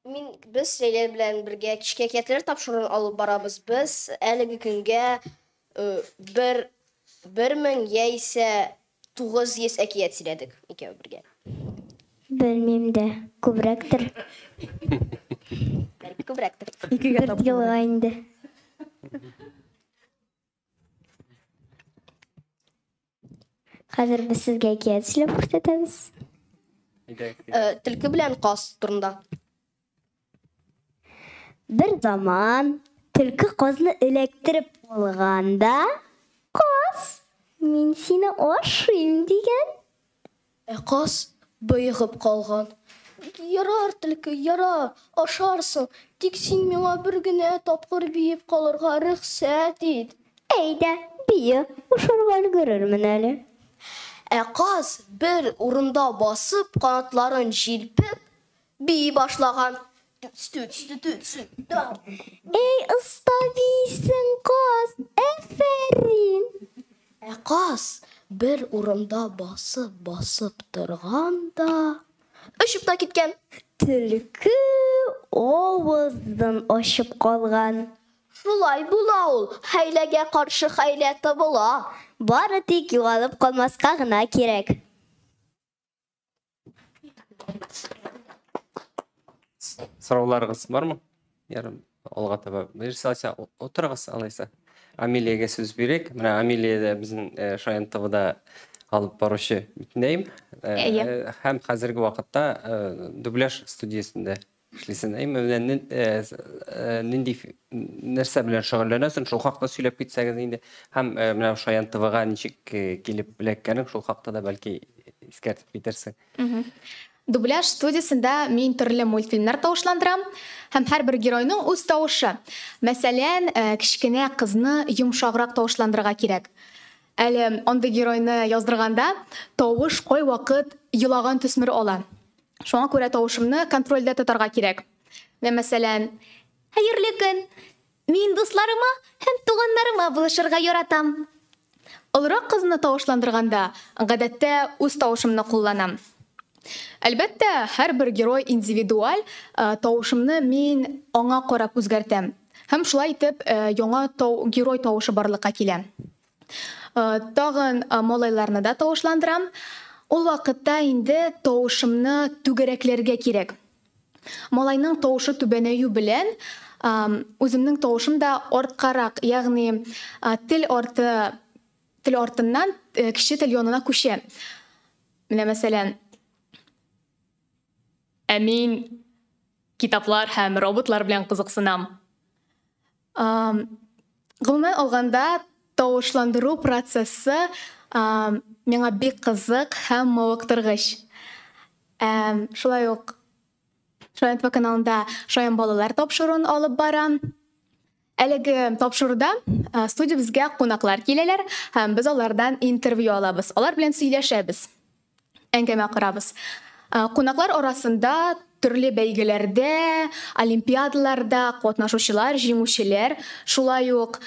G: Мин без Ләйлә белән бергә кичке әкиятләр тапшыруын алып барабыз. Без әлеге көнгә э, бер 1000 яисә 900 әкият сөйләдек икәү бергә.
H: Белмим дә, күбрәктер.
G: Бәлки күбрәктер.
F: Икегә
H: Дүрт елга инде. Хәзер без сезгә әкият сөйләп күрсәтәбез.
G: Э, Төлке белән каз турында.
H: Бер заман төлке казны эләктереп алган да, каз, мин сине ашыйм дигән.
G: Ә каз боегып калган. Ярар, төлке, ярар, ашарсың. Тик син миңа бер генә тапкыр биеп калырга рөхсәт ит.
H: Әйдә, бие, ашарга өлгерермен әле.
G: Ә каз бер урында басып, канатларын җилпеп, бии башлаган.
H: Әй, оста бийсең, каз, афәрин!
G: Ә каз бер урында басып-басып торган да, очып та киткән.
H: Төлке авызын ачып калган.
G: Шулай була ул, хәйләгә каршы хәйлә табыла.
H: Бары тик югалып калмаска гына кирәк.
A: Сорауларыгыз бармы? Ярым алга таба бирсә, алайса, утырыгыз алайса. Амелиягә сүз бирик. Менә Амелия дә безнең э, Шаян ТВда алып баручы битендәем. Э,
J: Әйе.
A: э, Һәм хәзерге вакытта э, дубляж студиясендә эшлисең. Әйме, менә э, э, нинди нәрсә белән шөгыльләнәсең, шул хакта сөйләп китсәгез инде. Һәм э, менә Шаян ТВга ничек килеп эләккәнең, шул хакта да бәлки искәртеп китерсең.
J: Дубляж студиясендә мин төрле мультфильмнар тавышландырам һәм һәрбер геройның үз тавышы. Мәсәлән, кечкенә кызны йомшаграк тавышландырырга кирәк. Әле андый геройны яздырганда тавыш кайвакыт елаган төсмер ала. Шуңа күрә тавышымны контрольдә тотарга кирәк. Менә мәсәлән, хәерле көн. Мин дусларыма һәм туганнарыма булышырга яратам. Олырак кызны тавышландырганда, гадәттә, үз тавышымны кулланам. Әлбәттә, һәрбер герой индивидуаль, тавышымны мин аңа карап үзгәртәм. Һәм шулай итеп, яңа герой тавышы барлыкка килә. Тагын малайларны да тавышландырам. Ул вакытта инде тавышымны түгәрәкләргә кирәк. Малайның тавышы түбәнәю белән үземнең тавышым да арткарак, ягъни тел арты, тел артыннан кече тел янына күчә. Менә мәсәлән, ә мин китаплар һәм роботлар белән кызыксынам. Гомумән алганда, тавышландыру процессы миңа бик кызык һәм мавыктыргыч. Шулай ук Шаян ТВ каналында Шаян балалар тапшыруын алып барам. Әлеге тапшыруда студиябезгә кунаклар киләләр һәм без алардан интервью алабыз. Алар белән сөйләшәбез, әңгәмә корабыз. Кунаклар арасында төрле бәйгеләрдә, олимпиадаларда катнашучылар, җиңүчеләр, шулай ук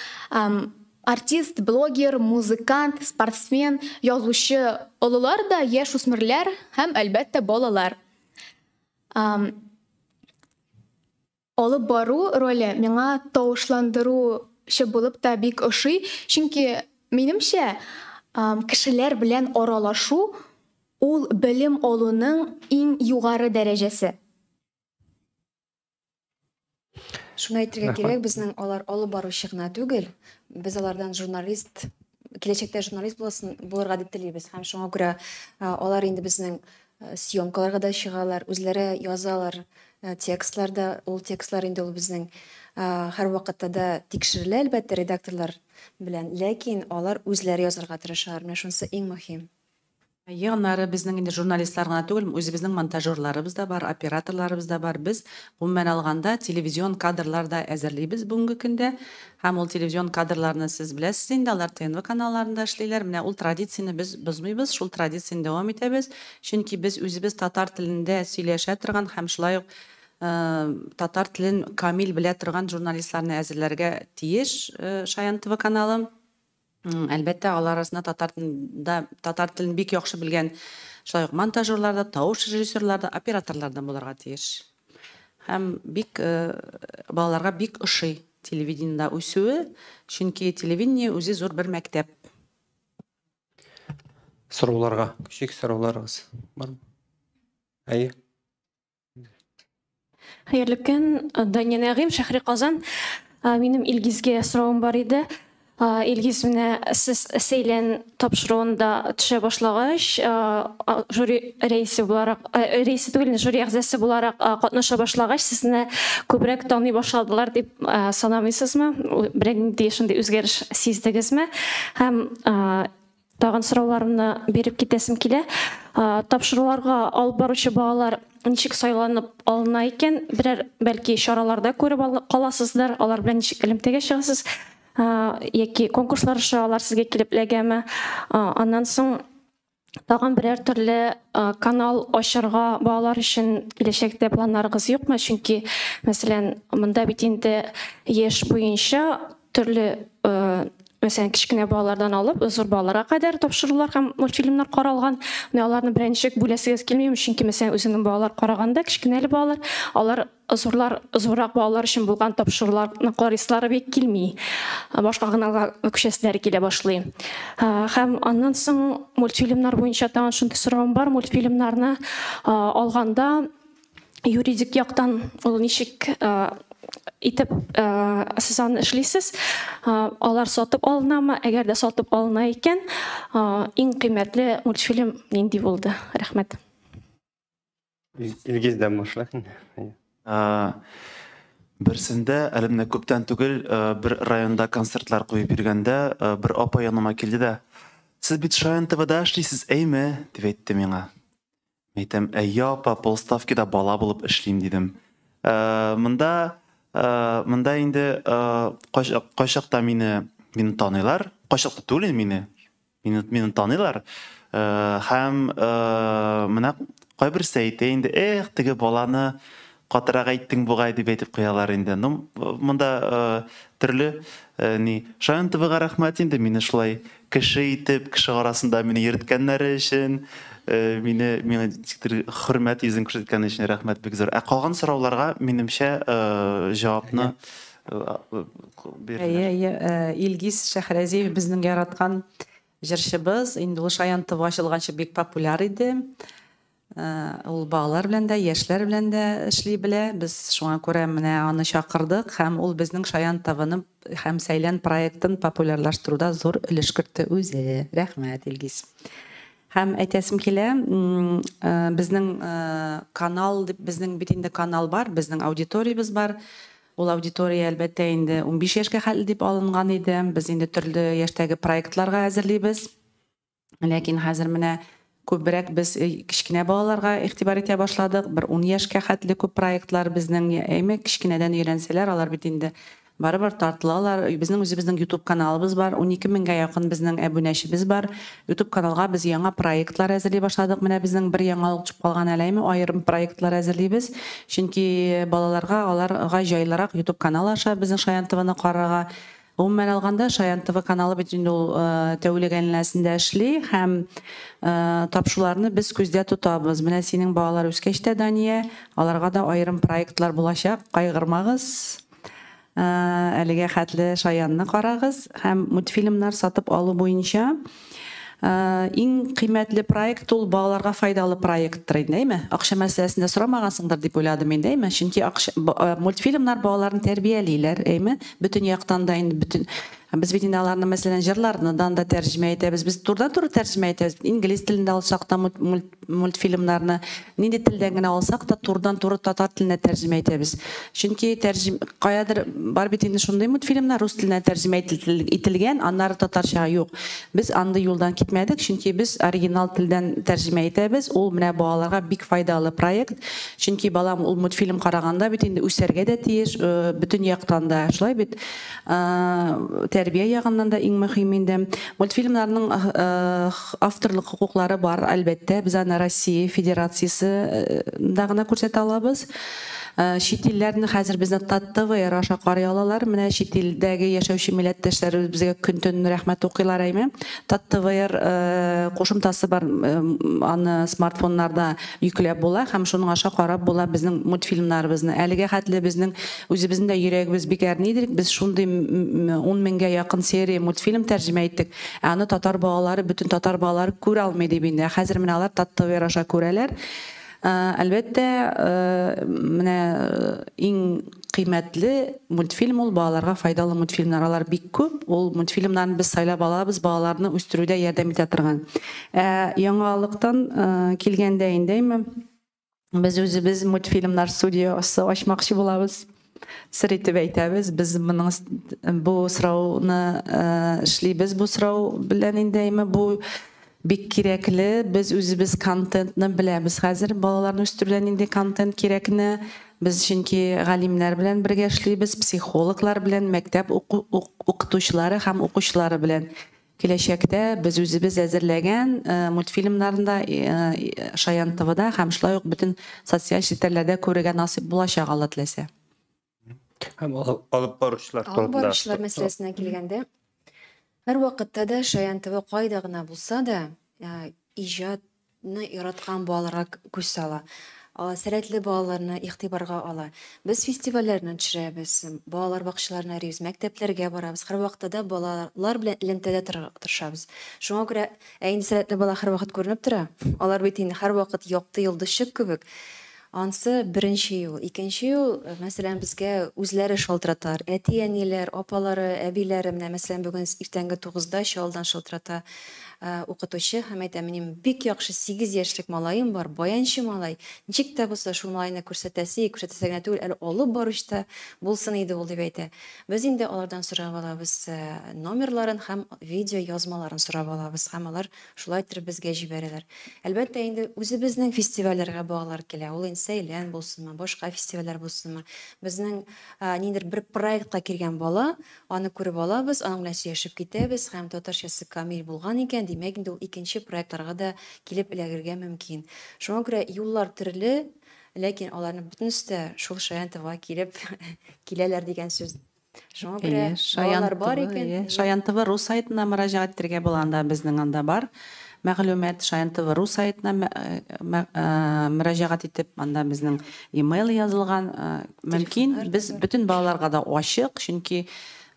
J: артист, блогер, музыкант, спортсмен, язучы, олылар да, яшь үсмерләр һәм, әлбәттә, балалар. Алып бару роле миңа тавышландыручы булып та бик ошый, чөнки, минемчә, кешеләр белән аралашу ул белем алуның иң югары дәрәҗәсе.
F: Шуны әйтергә кирәк, безнең алар алып баручы гына түгел, без алардан журналист, киләчәктә журналист буласын, булырга дип телибез. Һәм шуңа күрә алар инде безнең съемкаларга да чыгалар, үзләре язалар текстлар да, ул текстлар инде ул безнең һәрвакытта да тикшерелә, әлбәттә, редакторлар белән, ләкин алар үзләре язарга тырышалар. Менә шунысы иң мөһим.
B: Аннары безнең инде журналистлар гына түгел, үзебезнең монтажерларыбыз да бар, операторларыбыз да бар. Без, гомумән алганда, телевизион кадрлар да әзерлибез бүгенге көндә. Һәм ул телевизион кадрларны сез беләсез инде, алар ТНВ каналларында эшлиләр. Менә ул традицияне без бозмыйбыз, шул традицияне дәвам итәбез. Чөнки без үзебез татар телендә сөйләшә торган һәм шулай ук татар телен камил белә торган журналистларны әзерләргә тиеш Шаян ТВ каналы. Әлбәттә, алар арасында татар телен бик яхшы белгән шулай ук монтажерлар да, тавыш режиссерлар да, операторлар да булырга тиеш. Һәм бик балаларга бик ошый телевидениедә үсүе, чөнки телевидение үзе зур бер мәктәп.
A: Сорауларга, күчик, сорауларыгыз бармы? Әйе.
K: Хәерле көн, Дания Нәгыйм, Шәһри Казан. Минем Илгизгә соравым бар иде. Илгиз, менә сез Сәйлән тапшыруында төшә башлагач, жюри рәисе буларак, рәисе түгел, жюри әгъзасы буларак катнаша башлагач, сезне күбрәк таный башладылар дип санамыйсызмы? Берәр нинди шундый үзгәреш сиздегезме? Һәм тагын сорауларымны биреп китәсем килә. Тапшыруларга алып баручы балалар ничек сайланып алына икән? Берәр бәлки чараларда күреп каласыздыр, алар белән ничек элемтәгә чыгасыз? Яки конкурслар аша алар сезгә килеп эләгәме? Аннан соң тагын берәр төрле канал ачарга балалар өчен киләчәктә планнарыгыз юкмы? Чөнки, мәсәлән, монда бит инде яшь буенча төрле, мәсәлән, кечкенә балалардан алып зур балаларга кадәр тапшырулар һәм мультфильмнар каралган. Менә аларны берәр ничек бүләсегез килмиме? Чөнки, мәсәлән, үзеңнең балалар караганда, кечкенә әле балалар, алар зурлар, зуррак балалар өчен булган тапшыруларны карыйсылары бик килми. Башка каналга күчәселәре килә башлый. Һәм аннан соң мультфильмнар буенча тагын шундый соравым бар. Мультфильмнарны алганда юридик яктан ул ничек итеп сез аны эшлисез? Алар сатып алынамы? Әгәр дә сатып алына икән, иң кыйммәтле мультфильм нинди булды? Рәхмәт.
A: Илгиздән башлыйк.
I: Берсендә, әле менә күптән түгел, бер районда концертлар куеп йөргәндә, бер апа яныма килде дә, "Сез бит Шаян ТВда эшлисез, әйме?" дип әйтте миңа. Мин әйтәм, "Әйе, апа, полставкида бала булып эшлим", дидем. Монда монда инде кайчакта мине таныйлар, кайчакта түгел мине. Мине таныйлар. Һәм менә кайберсе әйтә инде, "Эх, теге баланы катырак әйттең бугай дип әйтеп куялар инде. Ну, монда төрле ни. Шаян ТВга рәхмәт инде, мине шулай кеше итеп, кеше арасында мине йөрткәннәре өчен, мине миңа ничектер хөрмәт йөзен күрсәткән өчен рәхмәт бик зур. Ә калган сорауларга, минемчә, җавапны бирделәр.
B: Әйе, әйе, Илгиз Шәһрәзиев безнең яраткан җырчыбыз. Инде ул Шаян ТВ ачылганчы бик популяр иде. Ул балалар белән дә, яшьләр белән дә эшли белә. Без шуңа күрә менә аны чакырдык һәм ул безнең Шаян ТВны һәм Сәйлән проектын популярлаштыруда зур өлеш кертте үзе. Рәхмәт, Илгиз. Һәм әйтәсем килә, безнең канал дип, безнең бит инде канал бар, безнең аудиториябез бар. Ул аудитория, әлбәттә, инде 15 яшькә хәтле дип алынган иде. Без инде төрле яшьтәге проектларга әзерлибез. Ләкин хәзер менә күбрәк без кечкенә балаларга игътибар итә башладык. Бер 10 яшькә хәтле күп проектлар безнең, әйме, кечкенәдән өйрәнсәләр, алар бит инде барыбер тартылалар. Безнең үзебезнең YouTube каналыбыз бар, 12 меңгә якын безнең әбүнәчебез бар. YouTube каналга без яңа проектлар әзерли башладык. Менә безнең бер яңалык төшеп калган әле, әйме, аерым проектлар әзерлибез. Чөнки балаларга аларга җайлырак YouTube канал аша безнең Шаян ТВны карарга. Гомумән алганда, Шаян ТВ каналы бит инде ул тәүлек әйләнәсендә эшли һәм тапшыруларны без күздә тотабыз. Менә синең балалар үскәч тә, Дания, аларга да аерым проектлар булачак, кайгырмагыз. Әлегә хәтле Шаянны карагыз һәм мультфильмнар сатып алу буенча иң кыйммәтле проект ул балаларга файдалы проекттыр инде, әйме? Акча мәсьәләсендә сорамагансыңдыр дип уйладым инде, әйме? Чөнки акча мультфильмнар балаларны тәрбиялиләр, әйме? Бөтен яктан да инде бөтен без бит инде аларны, мәсәлән, җырларныдан да тәрҗемә итәбез. Без турыдан-туры тәрҗемә итәбез. Инглиз телендә алсак та мультфильмнарны, нинди телдән генә алсак та, турыдан-туры татар теленә тәрҗемә итәбез. Чөнки тәрҗем каядыр бар бит инде шундый мультфильмнар рус теленә тәрҗемә ителгән, аннары татарчага юк. Без андый юлдан китмәдек, чөнки без оригинал телдән тәрҗемә итәбез. Ул менә балаларга бик файдалы проект. Чөнки балам ул мультфильм караганда бит инде үсәргә дә тиеш, бөтен яктан да. Шулай бит, тәрбия ягыннан да иң мөһим инде. Мультфильмнарның авторлык хокуклары бар, әлбәттә. Без аны Россия Федерациясе да гына күрсәтә алабыз. Чит илләрне хәзер безне ТАТ-ТВ аша карый алалар. Менә чит илдәге яшәүче милләттәшләребез безгә көн-төн рәхмәт укыйлар, әйме. ТАТ-ТВ кушымтасы бар, аны смартфоннарда йөкләп була һәм шуның аша карап була безнең мультфильмнарыбызны. Әлегә хәтле безнең үзебезнең дә йөрәгебез бик әрнидер. Без шундый 10 меңгә якын серия мультфильм тәрҗемә иттек. Ә аны татар балалары, бөтен татар балалары күрә алмый дип инде. Хәзер менә алар ТАТ-ТВ аша күрәләр. Әлбәттә, менә иң кыйммәтле мультфильм ул балаларга файдалы мультфильмнар. Алар бик күп. Ул мультфильмнарны без сайлап алабыз, балаларны үстерүдә ярдәм итә торган. Яңалыктан килгәндә инде, без үзебез мультфильмнар студиясе ачмакчы булабыз. Сер итеп әйтәбез, без моның бу сорауны эшлибез, бу сорау белән инде, бу бик кирәкле. Без үзебез контентны беләбез хәзер, балаларны үстерүдә нинди контент кирәкне. Без чөнки галимнәр белән бергә эшлибез, психологлар белән, мәктәп укытучылары һәм укучылары белән. Киләчәктә без үзебез әзерләгән мультфильмнарында Шаян ТВда һәм шулай ук бөтен социаль челтәрләрдә күрергә насыйп булачак, Алла теләсә.
A: Һәм алып баручылар
F: Алып баручылар мәсьәләсенә килгәндә, һәр вакытта да Шаян ТВ кайда гына булса да, иҗатны яраткан балаларга күз сала. Сәләтле балаларны игътибарга ала. Без фестивальләрне төшерәбез, балалар бакчаларына йөрибез, мәктәпләргә барабыз. Һәр вакытта да балалар белән элемтәдә тырышабыз. Шуңа күрә, инде сәләтле бала һәр вакыт күренеп тора. Алар бит инде һәр вакыт якты йолдызчык кебек. Ансы беренче юл. Икенче юл, мәсәлән, безгә үзләре шалтыраталар. Әти-әниләр, апалары, әбиләре, менә мәсәлән, бүген иртәнге 9-да Чаллыдан шалтырата укытучы һәм әйтә, минем бик яхшы 8 яшьлек малаем бар, баянчы малай. Ничек тә булса шул малайны күрсәтәсе, күрсәтәсе генә түгел, әле алып баручы та булсын иде ул дип әйтә. Без инде алардан сорап алабыз номерларын һәм видео язмаларын сорап алабыз һәм алар шулай итеп безгә җибәрәләр. Әлбәттә, инде үзебезнең фестивальләргә балалар килә. Ул инде Сәйлән булсынмы, башка фестивальләр булсынмы. Безнең ниндидер бер проектка килгән бала, аны күреп алабыз, аның белән сөйләшеп китәбез һәм татарчасы камил булган икән, димәк инде ул икенче проектларга да килеп эләгергә мөмкин. Шуңа күрә юллар төрле. Ләкин аларның бөтенесе дә шул Шаян ТВга килеп киләләр дигән сүз. Шуңа күрә балалар бар икән.
B: Шаян ТВ рус сайтына мөрәҗәгать итәргә була, анда безнең анда бар мәгълүмат. Шаян ТВ рус сайтына мөрәҗәгать итеп, анда безнең email язылган. Мөмкин, без бөтен балаларга да ачык, чөнки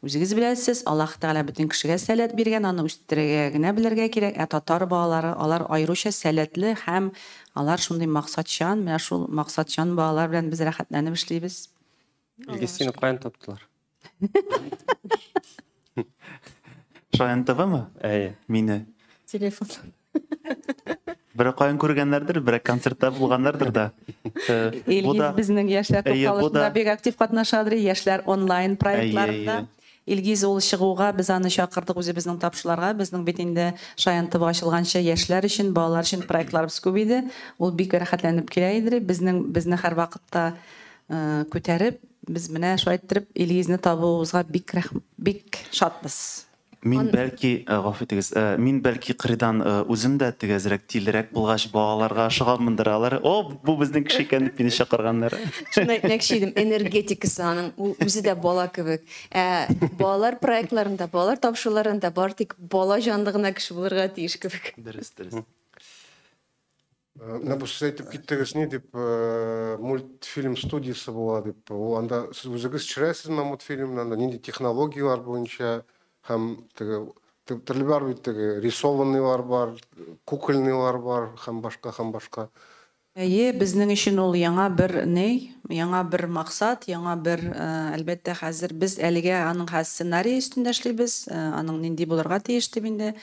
B: үзегез беләсез, Аллаһ Тәгалә бөтен кешегә сәләт биргән, аны үстерергә генә белергә кирәк. Ә татар балалары, алар аеруча сәләтле һәм алар шундый максатчан, менә шул максатчан балалар белән без рәхәтләнеп эшлибез.
A: Илгиз, сине каян таптылар?
I: Шаян ТВмы?
A: Әйе.
I: Мине.
F: Телефон.
I: Бер каян күргәннәрдер, бер концертта булганнардыр да.
B: Илгиз безнең яшьләр тукталышында бик актив катнашадыр, яшьләр онлайн проектларында. Илгиз ул чыгуга без аны чакырдык үзебезнең тапшыруларга. Безнең бит инде Шаян ТВ ачылганчы яшьләр өчен, балалар өчен проектларыбыз күп иде. Ул бик рәхәтләнеп килә иде. Безнең безне һәрвакытта күтәреп, без менә шулай иттереп Илгизне табуыбызга бик шатбыз.
I: Мин бәлки, гафу итегез, мин бәлки кырыйдан үзем дә төгәзрәк, тилерәк булгач балаларга ашыганмындыр алар. О, бу безнең кеше икән дип мине чакырганнар.
F: Шуны әйтмәкче идем, энергетикасы аның, ул үзе дә бала кебек. Ә балалар проектларында, балалар тапшыруларында бар тик бала җанлы гына кеше булырга тиеш кебек.
I: Дөрес, дөрес.
L: Менә бу сез әйтеп киттегез, ни дип, мультфильм студиясе була дип. Ул анда сез үзегез төшерәсезме мультфильмны, анда нинди технологияләр буенча һәм теге төрле бар бит, теге рисованныйлар бар, кукольныйлар бар һәм башка, һәм башка.
B: Әйе, безнең өчен ул яңа бер ни, яңа бер максат, яңа бер, әлбәттә, хәзер без әлегә аның хәзер сценарий өстендә эшлибез, аның нинди булырга тиеш дип инде.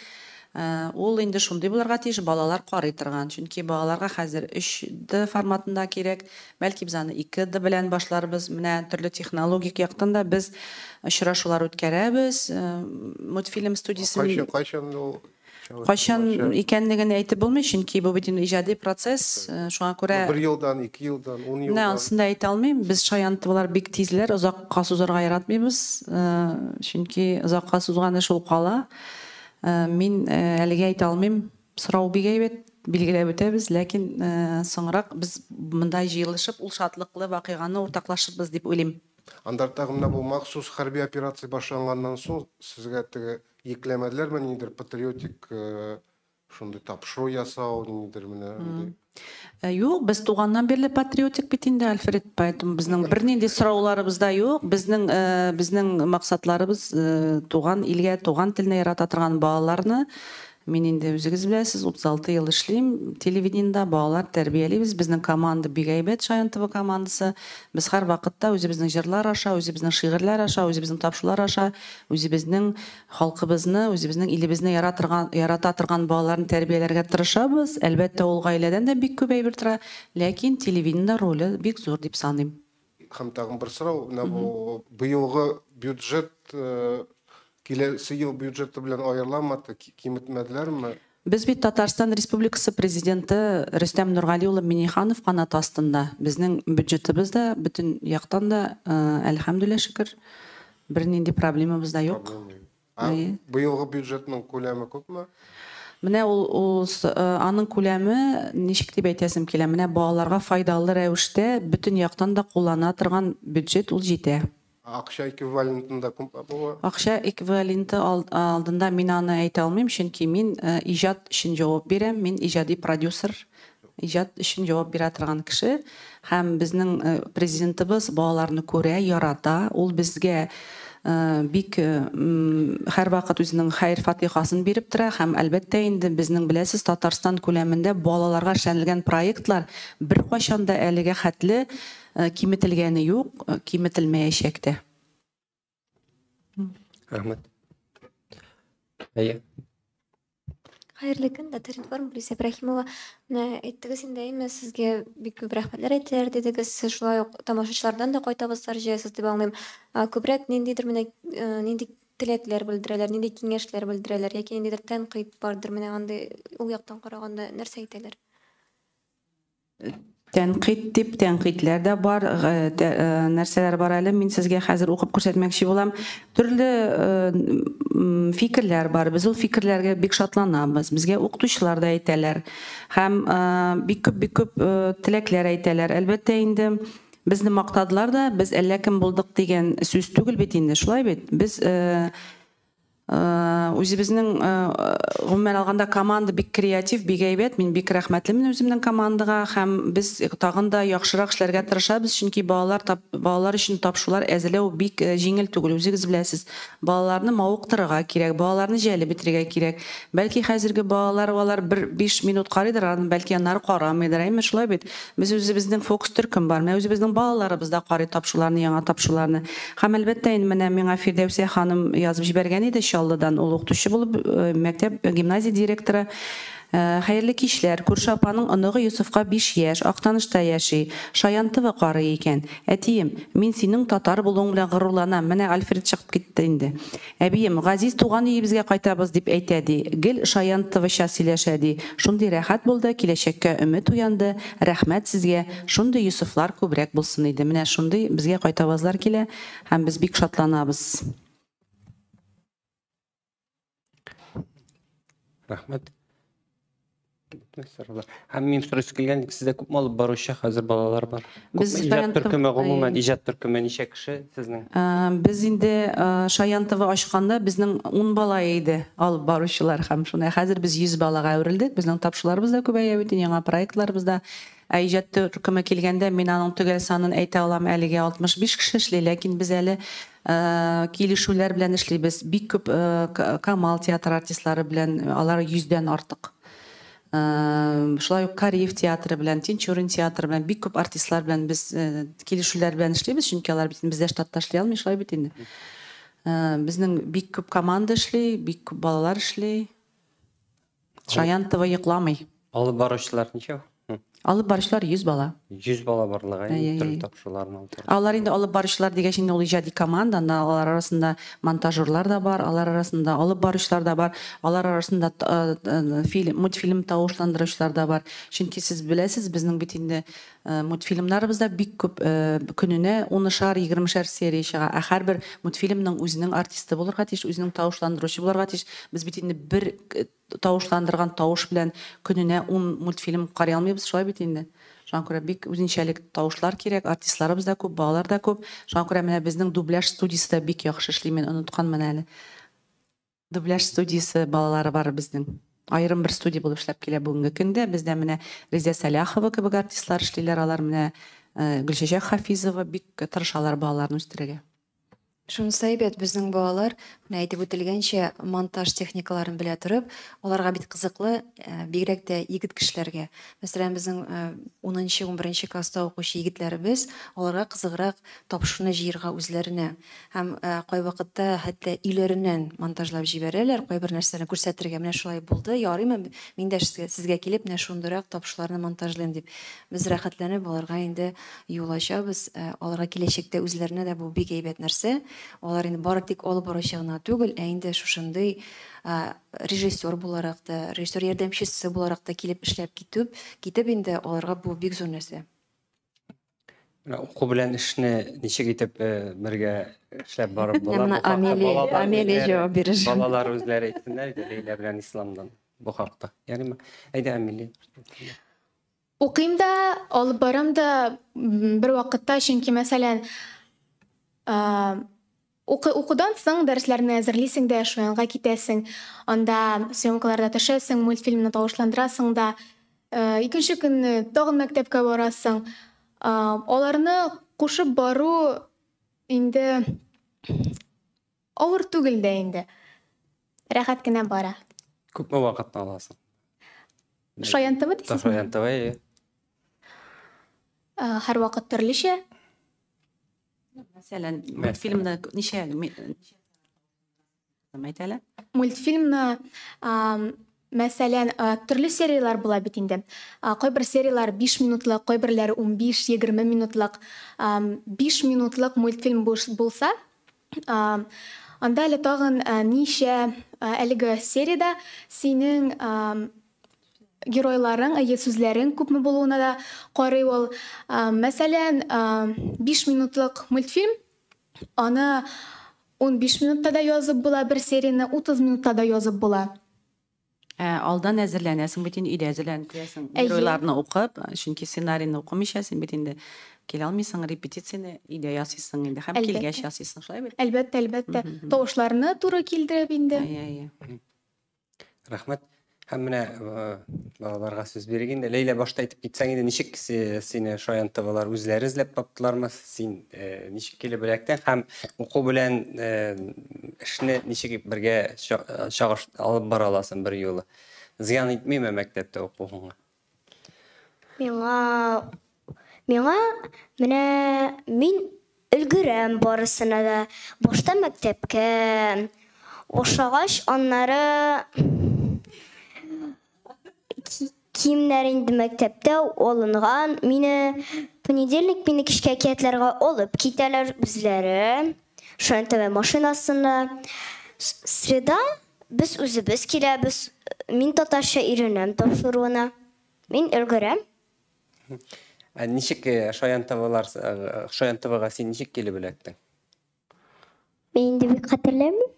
B: Ул инде шундый булырга тиеш, балалар карый торган. Чөнки балаларга хәзер 3D форматында кирәк. Бәлки без аны 2D белән башларбыз. Менә төрле технологик яктан да без очрашулар үткәрәбез. Мультфильм студиясен
L: Кайчан ул?
B: Кайчан икәнлеген әйтеп булмый, чөнки бу бит инде иҗади процесс. Шуңа күрә
L: бер елдан, 2 елдан, 10 елдан.
B: Менә анысын да әйтә алмыйм. Без Шаян ТВлар бик тизләр, озакка сузарга яратмыйбыз. Чөнки озакка сузган эш ул кала. Мин әлегә әйтә алмыйм. Сорау бик әйбәт, билгеләп үтәбез, ләкин соңрак без монда җыелышып, ул шатлыклы вакыйганы уртаклашырбыз дип уйлыйм.
L: Анда тагын менә бу махсус хәрби операция башланганнан соң сезгә теге йөкләмәделәрме, ниндидер патриотик шундый тапшыру ясау, ниндидер менә андый?
B: Юк, без туганнан бирле патриотик бит инде, Альфред, поэтому безнең бернинди сорауларыбыз да юк. Безнең максатларыбыз туган илгә, туган телне ярата торган балаларны. Мин инде үзегез беләсез, 36 ел эшлим телевидениедә, балалар тәрбиялибез. Безнең команда бик әйбәт, Шаян ТВ командасы. Без һәр вакытта үзебезнең җырлар аша, үзебезнең шигырьләр аша, үзебезнең тапшырулар аша, үзебезнең халкыбызны, үзебезнең илебезне ярата торган балаларны тәрбияләргә тырышабыз. Әлбәттә, ул гаиләдән дә бик күп әйбер тора, ләкин телевидениедә роле бик зур дип саныйм.
L: Һәм тагын бер сорау, менә бу быелгы бюджет киләсе ел бюджеты белән аерыламы, киметмәделәрме?
B: Без бит Татарстан Республикасы президенты Рөстәм Нургали улы Минниханов канаты астында. Безнең бюджетыбыз да бөтен яктан да, әлхәмдүлилләһ шөкер, бернинди проблемабыз да юк.
L: Быелгы бюджетның күләме күпме?
B: Менә ул аның күләме ничек дип әйтәсем килә, менә балаларга файдалы рәвештә бөтен яктан да куллана торган бюджет ул җитә.
L: Акча эквивалентында күпме була?
B: Акча эквиваленты алдында мин аны әйтә алмыйм, чөнки мин иҗат өчен җавап бирәм, мин иҗади продюсер, иҗат өчен җавап бирә торган кеше. Һәм безнең президентыбыз балаларны күрә, ярата, ул безгә бик һәрвакыт үзенең хәер-фатихасын биреп тора һәм әлбәттә инде безнең беләсез Татарстан күләмендә балаларга эшләнелгән проектлар беркайчан да әлегә хәтле киметелгәне юк, киметелмәячәк тә.
A: Рәхмәт. Әйе.
M: Хәерле көн, Татар-информ, Гөлүсә Ибраһимова. Менә әйттегез инде, әйме, сезгә бик күп рәхмәтләр әйтәләр дидегез. Сез шулай ук тамашачылардан да кайтавызлар җыясыз дип аңлыйм. Күбрәк ниндидер менә нинди теләкләр белдерәләр, нинди киңәшләр белдерәләр яки ниндидер тәнкыйть бардыр, менә андый ул яктан караганда нәрсә әйтәләр?
B: Тәнкыйть дип тәнкыйтьләр дә бар, нәрсәләр бар әле, мин сезгә хәзер укып күрсәтмәкче булам. Төрле фикерләр бар. Без ул фикерләргә бик шатланабыз. Безгә укытучылар да әйтәләр. Һәм бик күп, бик күп теләкләр әйтәләр. Әлбәттә инде, безне мактадылар да, без әллә кем булдык дигән сүз түгел бит инде, шулай бит? Без Үзебезнең гомумән алганда команда бик креатив, бик әйбәт. Мин бик рәхмәтлемен үземнең командага һәм без тагын да яхшырак эшләргә тырышабыз, чөнки балалар балалар өчен тапшырулар әзерләү бик җиңел түгел, үзегез беләсез. Балаларны мавыктырырга кирәк, балаларны җәлеп итәргә кирәк. Бәлки хәзерге балалар алар бер 5 минут карыйдыр, аны бәлки аннары карамыйдыр. Әйме шулай бит? Без үзебезнең фокус төркем бар. Менә үзебезнең балаларыбыз да карый тапшыруларны, яңа тапшыруларны. Һәм әлбәттә инде менә миңа Фирдәүсә ханым язып җибәргән иде Чаллыдан, ул укытучы булып, мәктәп, гимназия директоры. Хәерле кичләр. Күрше апаның оныгы Йосыфка 5 яшь, Актанышта яши. Шаян ТВ карый икән. Әтием, мин синең татар булуың белән горурланам. Менә Альфред чыгып китте инде. Әбием, газиз туган өебезгә кайтабыз, дип әйтә, ди. Гел Шаян ТВча сөйләшә, ди. Шундый рәхәт булды, киләчәккә өмет уянды. Рәхмәт сезгә. Шундый Йосыфлар күбрәк булсын иде. Менә шундый безгә кайтавазлар килә һәм без бик шатланабыз.
A: Рәхмәт. Һәм минем сорыйсы килгән, сездә күпме алып баручы хәзер балалар бар?
B: Без
A: иҗат төркеме, гомумән, иҗат төркеме ничә кеше сезнең?
B: Без инде Шаян ТВ ачканда безнең 10 бала иде алып баручылар һәм шуны хәзер без 100 балага әверелдек. Безнең тапшыруларыбыз да күбәя бит, яңа проектларыбыз да. Ә иҗат төркеме килгәндә, мин аның төгәл санын әйтә алам, әлегә 65 кеше эшли, ләкин без әле килешүләр белән эшлибез. Бик күп Камал театры артистлары белән, алар 100дән артык. Шулай ук Кариев театры белән, Тинчурин театры белән, бик күп артистлар белән без килешүләр белән эшлибез, чөнки алар бит бездә штатта эшли алмый, шулай бит инде. Безнең бик күп команда эшли, бик күп балалар эшли. Шаян ТВ йокламый.
A: Алып баручылар ничә?
B: Алып баручылар 100 бала.
A: 100 бала барлыгы, төрле тапшыруларны алып баручылар.
B: Алар инде алып баручылар дигәч инде ул иҗади команда, анда алар арасында монтажерлар да бар, алар арасында алып баручылар да бар, алар арасында фильм, мультфильм тавышландыручылар да бар. Чөнки сез беләсез, безнең бит инде мультфильмнарыбыз да бик күп, көненә унышар, егермешәр серия чыга. Ә һәрбер мультфильмның үзенең артисты булырга тиеш, үзенең тавышландыручы булырга тиеш. Без бит инде бер тавышландырган тавыш белән көненә 10 мультфильм карый алмыйбыз, шулай бит инде. Шуңа күрә бик үзенчәлек тавышлар кирәк, артистларыбыз да күп, балалар да күп. Шуңа күрә менә безнең дубляж студиясе дә бик яхшы эшли, мин онытканмын әле. Дубляж студиясе балалары бар безнең. Аерым бер студия булып эшләп килә бүгенге көндә. Бездә менә Резә Сәлахова кебек артистлар эшлиләр, алар менә Гөлчәчәк Хафизова бик тырышалар балаларны үстерергә.
F: Шунысы әйбәт, безнең балалар, менә әйтеп үтелгәнчә, монтаж техникаларын белә торып, аларга бит кызыклы, бигрәк тә егет кешеләргә. Мәсәлән, безнең 10-11 класста укучы егетләребез, аларга кызыграк тапшыруны җыярга үзләренә. Һәм кайвакытта хәтта өйләреннән монтажлап җибәрәләр, кайбер нәрсәне күрсәтергә. Менә шулай булды, ярыймы, мин дә сезгә килеп, менә шундыйрак тапшыруларны монтажлыйм дип. Без рәхәтләнеп аларга инде юл ачабыз. Аларга киләчәктә үзләренә дә бу бик әйбәт нәрсә. Алар инде бары тик алып баручы гына түгел, ә инде шушындый режиссер буларак та, режиссер ярдәмчесе буларак та килеп эшләп китеп инде аларга бу бик зур нәрсә.
A: Менә уку белән эшне ничек итеп бергә эшләп барып була?
F: Менә
A: Бу хакта
F: Амелия җавап бирер.
A: Балалар үзләре әйтсеннәр иде, Ләйлә белән Исламдан бу хакта. Ярыймы? Әйдә, Амелия.
J: Укыйм да, алып барам да бер вакытта, чөнки мәсәлән, укудан соң дәресләрне әзерлисең дә, Шаянга китәсең, анда съемкаларда төшәсең, мультфильмны тавышландырасың да, икенче көнне тагын мәктәпкә барасың. Аларны кушып бару инде авыр түгел дә инде. Рәхәт кенә бара.
A: Күпме вакытны аласың?
J: Шаян ТВ дисезме?
A: Шаян ТВ, әйе.
J: Һәр вакыт төрлечә.
B: Мәсәлән, мультфильмны ничә әйт әле?
J: Мультфильмны, мәсәлән, төрле сериялар була бит инде. Кайбер сериялар 5 минутлык, кайберләре 15-20 минутлык. 5 минутлык мультфильм булса, анда әле тагын ничә әлеге сериядә синең геройларың, әйе, сүзләрең күпме булуына да карый ул. Мәсәлән, 5 минутлык мультфильм, аны 15 минутта да язып була бер серияне, 30 минутта да язып була.
B: Ә, алдан әзерләнәсең бит инде, өйдә әзерләнеп киләсең. Геройларны укып, чөнки сценарийны укымыйча син бит инде килә алмыйсың, репетицияне өйдә ясыйсың инде һәм килгәч ясыйсың, шулай бит?
J: Әлбәттә, әлбәттә. Тавышларны туры килдереп инде.
B: Әйе, әйе.
A: Рәхмәт. Һәм менә балаларга сүз бирик инде. Ләйлә, башта әйтеп китсәң инде, ничек сине Шаян ТВлар үзләре эзләп таптылармы? Син ничек килеп эләктең һәм уку белән эшне ничек бергә чагыш алып бара аласың бер юлы? Зыян итмиме мәктәптә укуыңа?
H: Миңа миңа менә мин өлгерәм барысына да. Башта мәктәпкә ошагач, аннары киемнәр инде мәктәптә алынган. Мине понедельник мине кичке әкиятләргә алып китәләр үзләре. Шаян ТВ машинасына. Среда без үзебез киләбез. Мин татарча өйрәнәм тапшыруына. Мин өлгерәм.
A: Ә ничек Шаян ТВлар, Шаян ТВга син ничек килеп эләктең?
H: Мин инде бик хәтерләмим.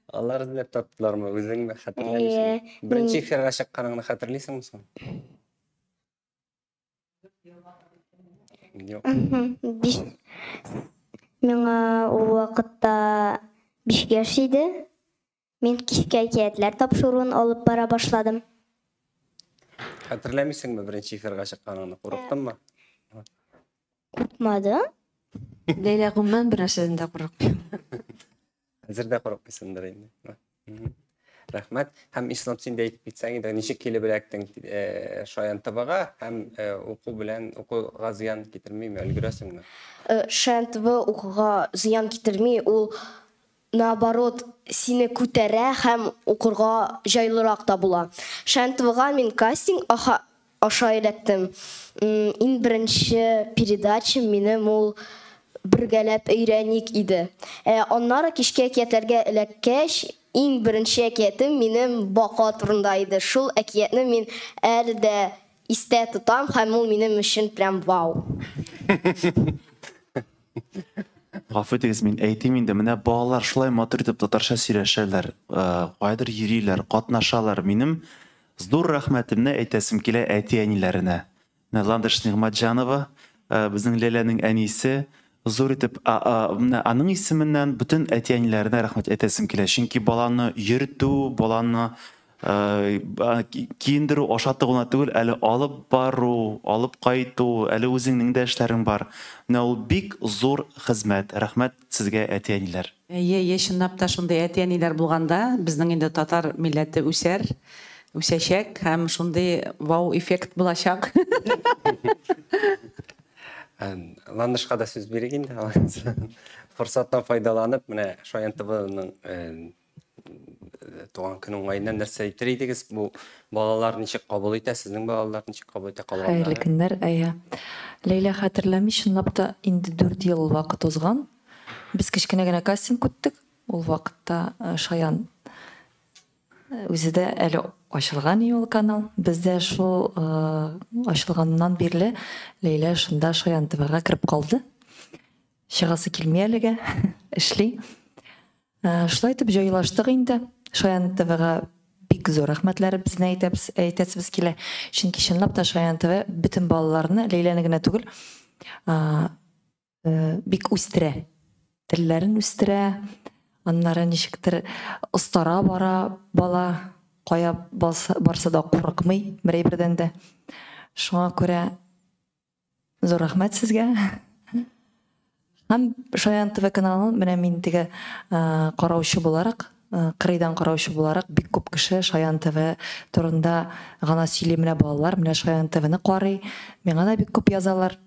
A: Алар эзләп таптылармы, үзеңме хәтерләмисеңме? Беренче эфирга чыкканыңны хәтерлисеңме соң? Юк.
H: Биш. Миңа ул вакытта 5 яшь иде. Мин кичке әкиятләр тапшыруын алып бара башладым.
A: Хәтерләмисеңме беренче эфирга чыкканыңны? Курыктыңмы?
H: Курыкмадым.
F: Ләйлә гомумән бер нәрсәдән дә курыкмый.
A: Хәзер дә курыкмыйсыңдыр инде. Рәхмәт. Һәм Ислам, син дә әйтеп китсәң инде, ничек килеп эләктең Шаян ТВга һәм уку белән укуга зыян китермиме, өлгерәсеңме?
G: Шаян ТВ укуга зыян китерми, ул наоборот сине күтәрә һәм укырга җайлырак та була. Шаян ТВга мин кастинг аха аша эләктем. Иң беренче передача минем ул бергәләп өйрәник иде. Ә аннары кичке әкиятләргә эләккәч, иң беренче әкиятем минем бака турында иде. Шул әкиятне мин әле дә истә тотам һәм ул минем өчен прям вау.
I: Гафу итегез, мин әйтим инде, менә балалар шулай матур итеп татарча сөйләшәләр, каядыр йөриләр, катнашалар. Минем зур рәхмәтемне әйтәсем килә әти-әниләренә. Менә Ландыш Нигъмәтҗанова, безнең Ләләнең әнисе, зур итеп, менә аның исеменнән бөтен әти-әниләренә рәхмәт әйтәсем килә. Чөнки баланы йөртү, баланы киендерү, ашату гына түгел, әле алып бару, алып кайту, әле үзеңнең дә эшләрең бар. Менә ул бик зур хезмәт. Рәхмәт сезгә, әти-әниләр.
B: Әйе, әйе, чынлап та шундый әти-әниләр булганда, безнең инде татар милләте үсәр, үсәчәк һәм шундый вау-эффект булачак.
A: Ландышка да сүз бирик инде. Форсаттан файдаланып, менә Шаян ТВның туган көн уңаеннан нәрсә әйтер идегез? Бу балалар ничек кабул итә, сезнең балалар ничек кабул итә калганнары?
N: Хәерле көннәр, әйе. Ләйлә хәтерләми, чынлап та инде 4 ел вакыт узган. Без кечкенә генә кастинг үттек. Ул вакытта Шаян үзе дә әле ачылган ул канал. Бездә шул ачылганнан бирле Ләйлә шунда Шаян ТВга кереп калды. Чыгасы килми әлегә, эшли. Шулай итеп җайлаштык инде. Шаян ТВга бик зур рәхмәтләребезне әйтәбез, әйтәсебез килә. Чөнки чынлап та Шаян ТВ бөтен балаларны, Ләйләне генә түгел, бик үстерә. Телләрен үстерә, аннары ничектер остара бара бала, кая барса да курыкмый бер әйбердән дә. Шуңа күрә зур рәхмәт сезгә. Һәм Шаян ТВ каналын менә мин теге караучы буларак, кырыйдан караучы буларак, бик күп кеше Шаян ТВ турында гына сөйли, менә балалар менә Шаян ТВны карый, миңа да бик күп язалар.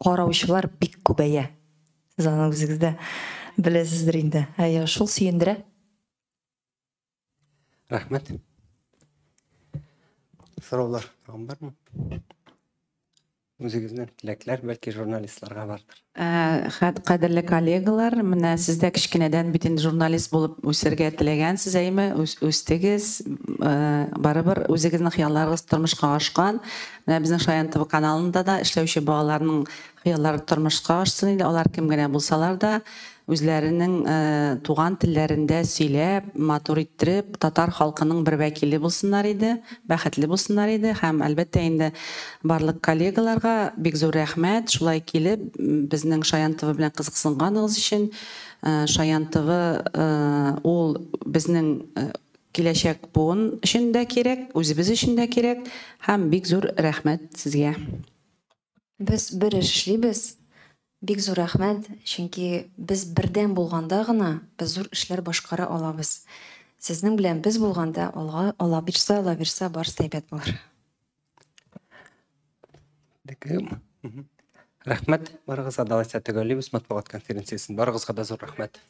N: Караучылар бик күбәя. Сез аны үзегез дә беләсездер инде. Әйе, шул сөендерә.
A: Рәхмәт. Сораулар тагын бармы? Үзегезнең теләкләр бәлки журналистларга бардыр.
B: Кадерле коллегалар, менә сез дә кечкенәдән бит инде журналист булып үсергә теләгәнсез, әйме, үстегез, барыбер үзегезнең хыялларыгыз тормышка ашкан. Менә безнең Шаян ТВ каналында да эшләүче балаларның хыяллары тормышка ашсын инде, алар кем генә булсалар да, үзләренең туган телләрендә сөйләп, матур иттереп, татар халкының бер вәкиле булсыннар иде, бәхетле булсыннар иде һәм әлбәттә инде барлык коллегаларга бик зур рәхмәт, шулай килеп безнең Шаян ТВ белән кызыксынганыгыз өчен. Шаян ТВ ул безнең киләчәк буын өчен дә кирәк, үзебез өчен дә кирәк һәм бик зур рәхмәт сезгә.
F: Без бер эш эшлибез. Бик зур рәхмәт, чөнки без бердәм булганда гына без зур эшләр башкара алабыз. Сезнең белән без булганда алга ала бирсә, ала бирсә, барысы әйбәт булыр.
A: Рәхмәт барыгызга да, алайса төгәллибез матбугат конференциясен. Барыгызга да зур рәхмәт.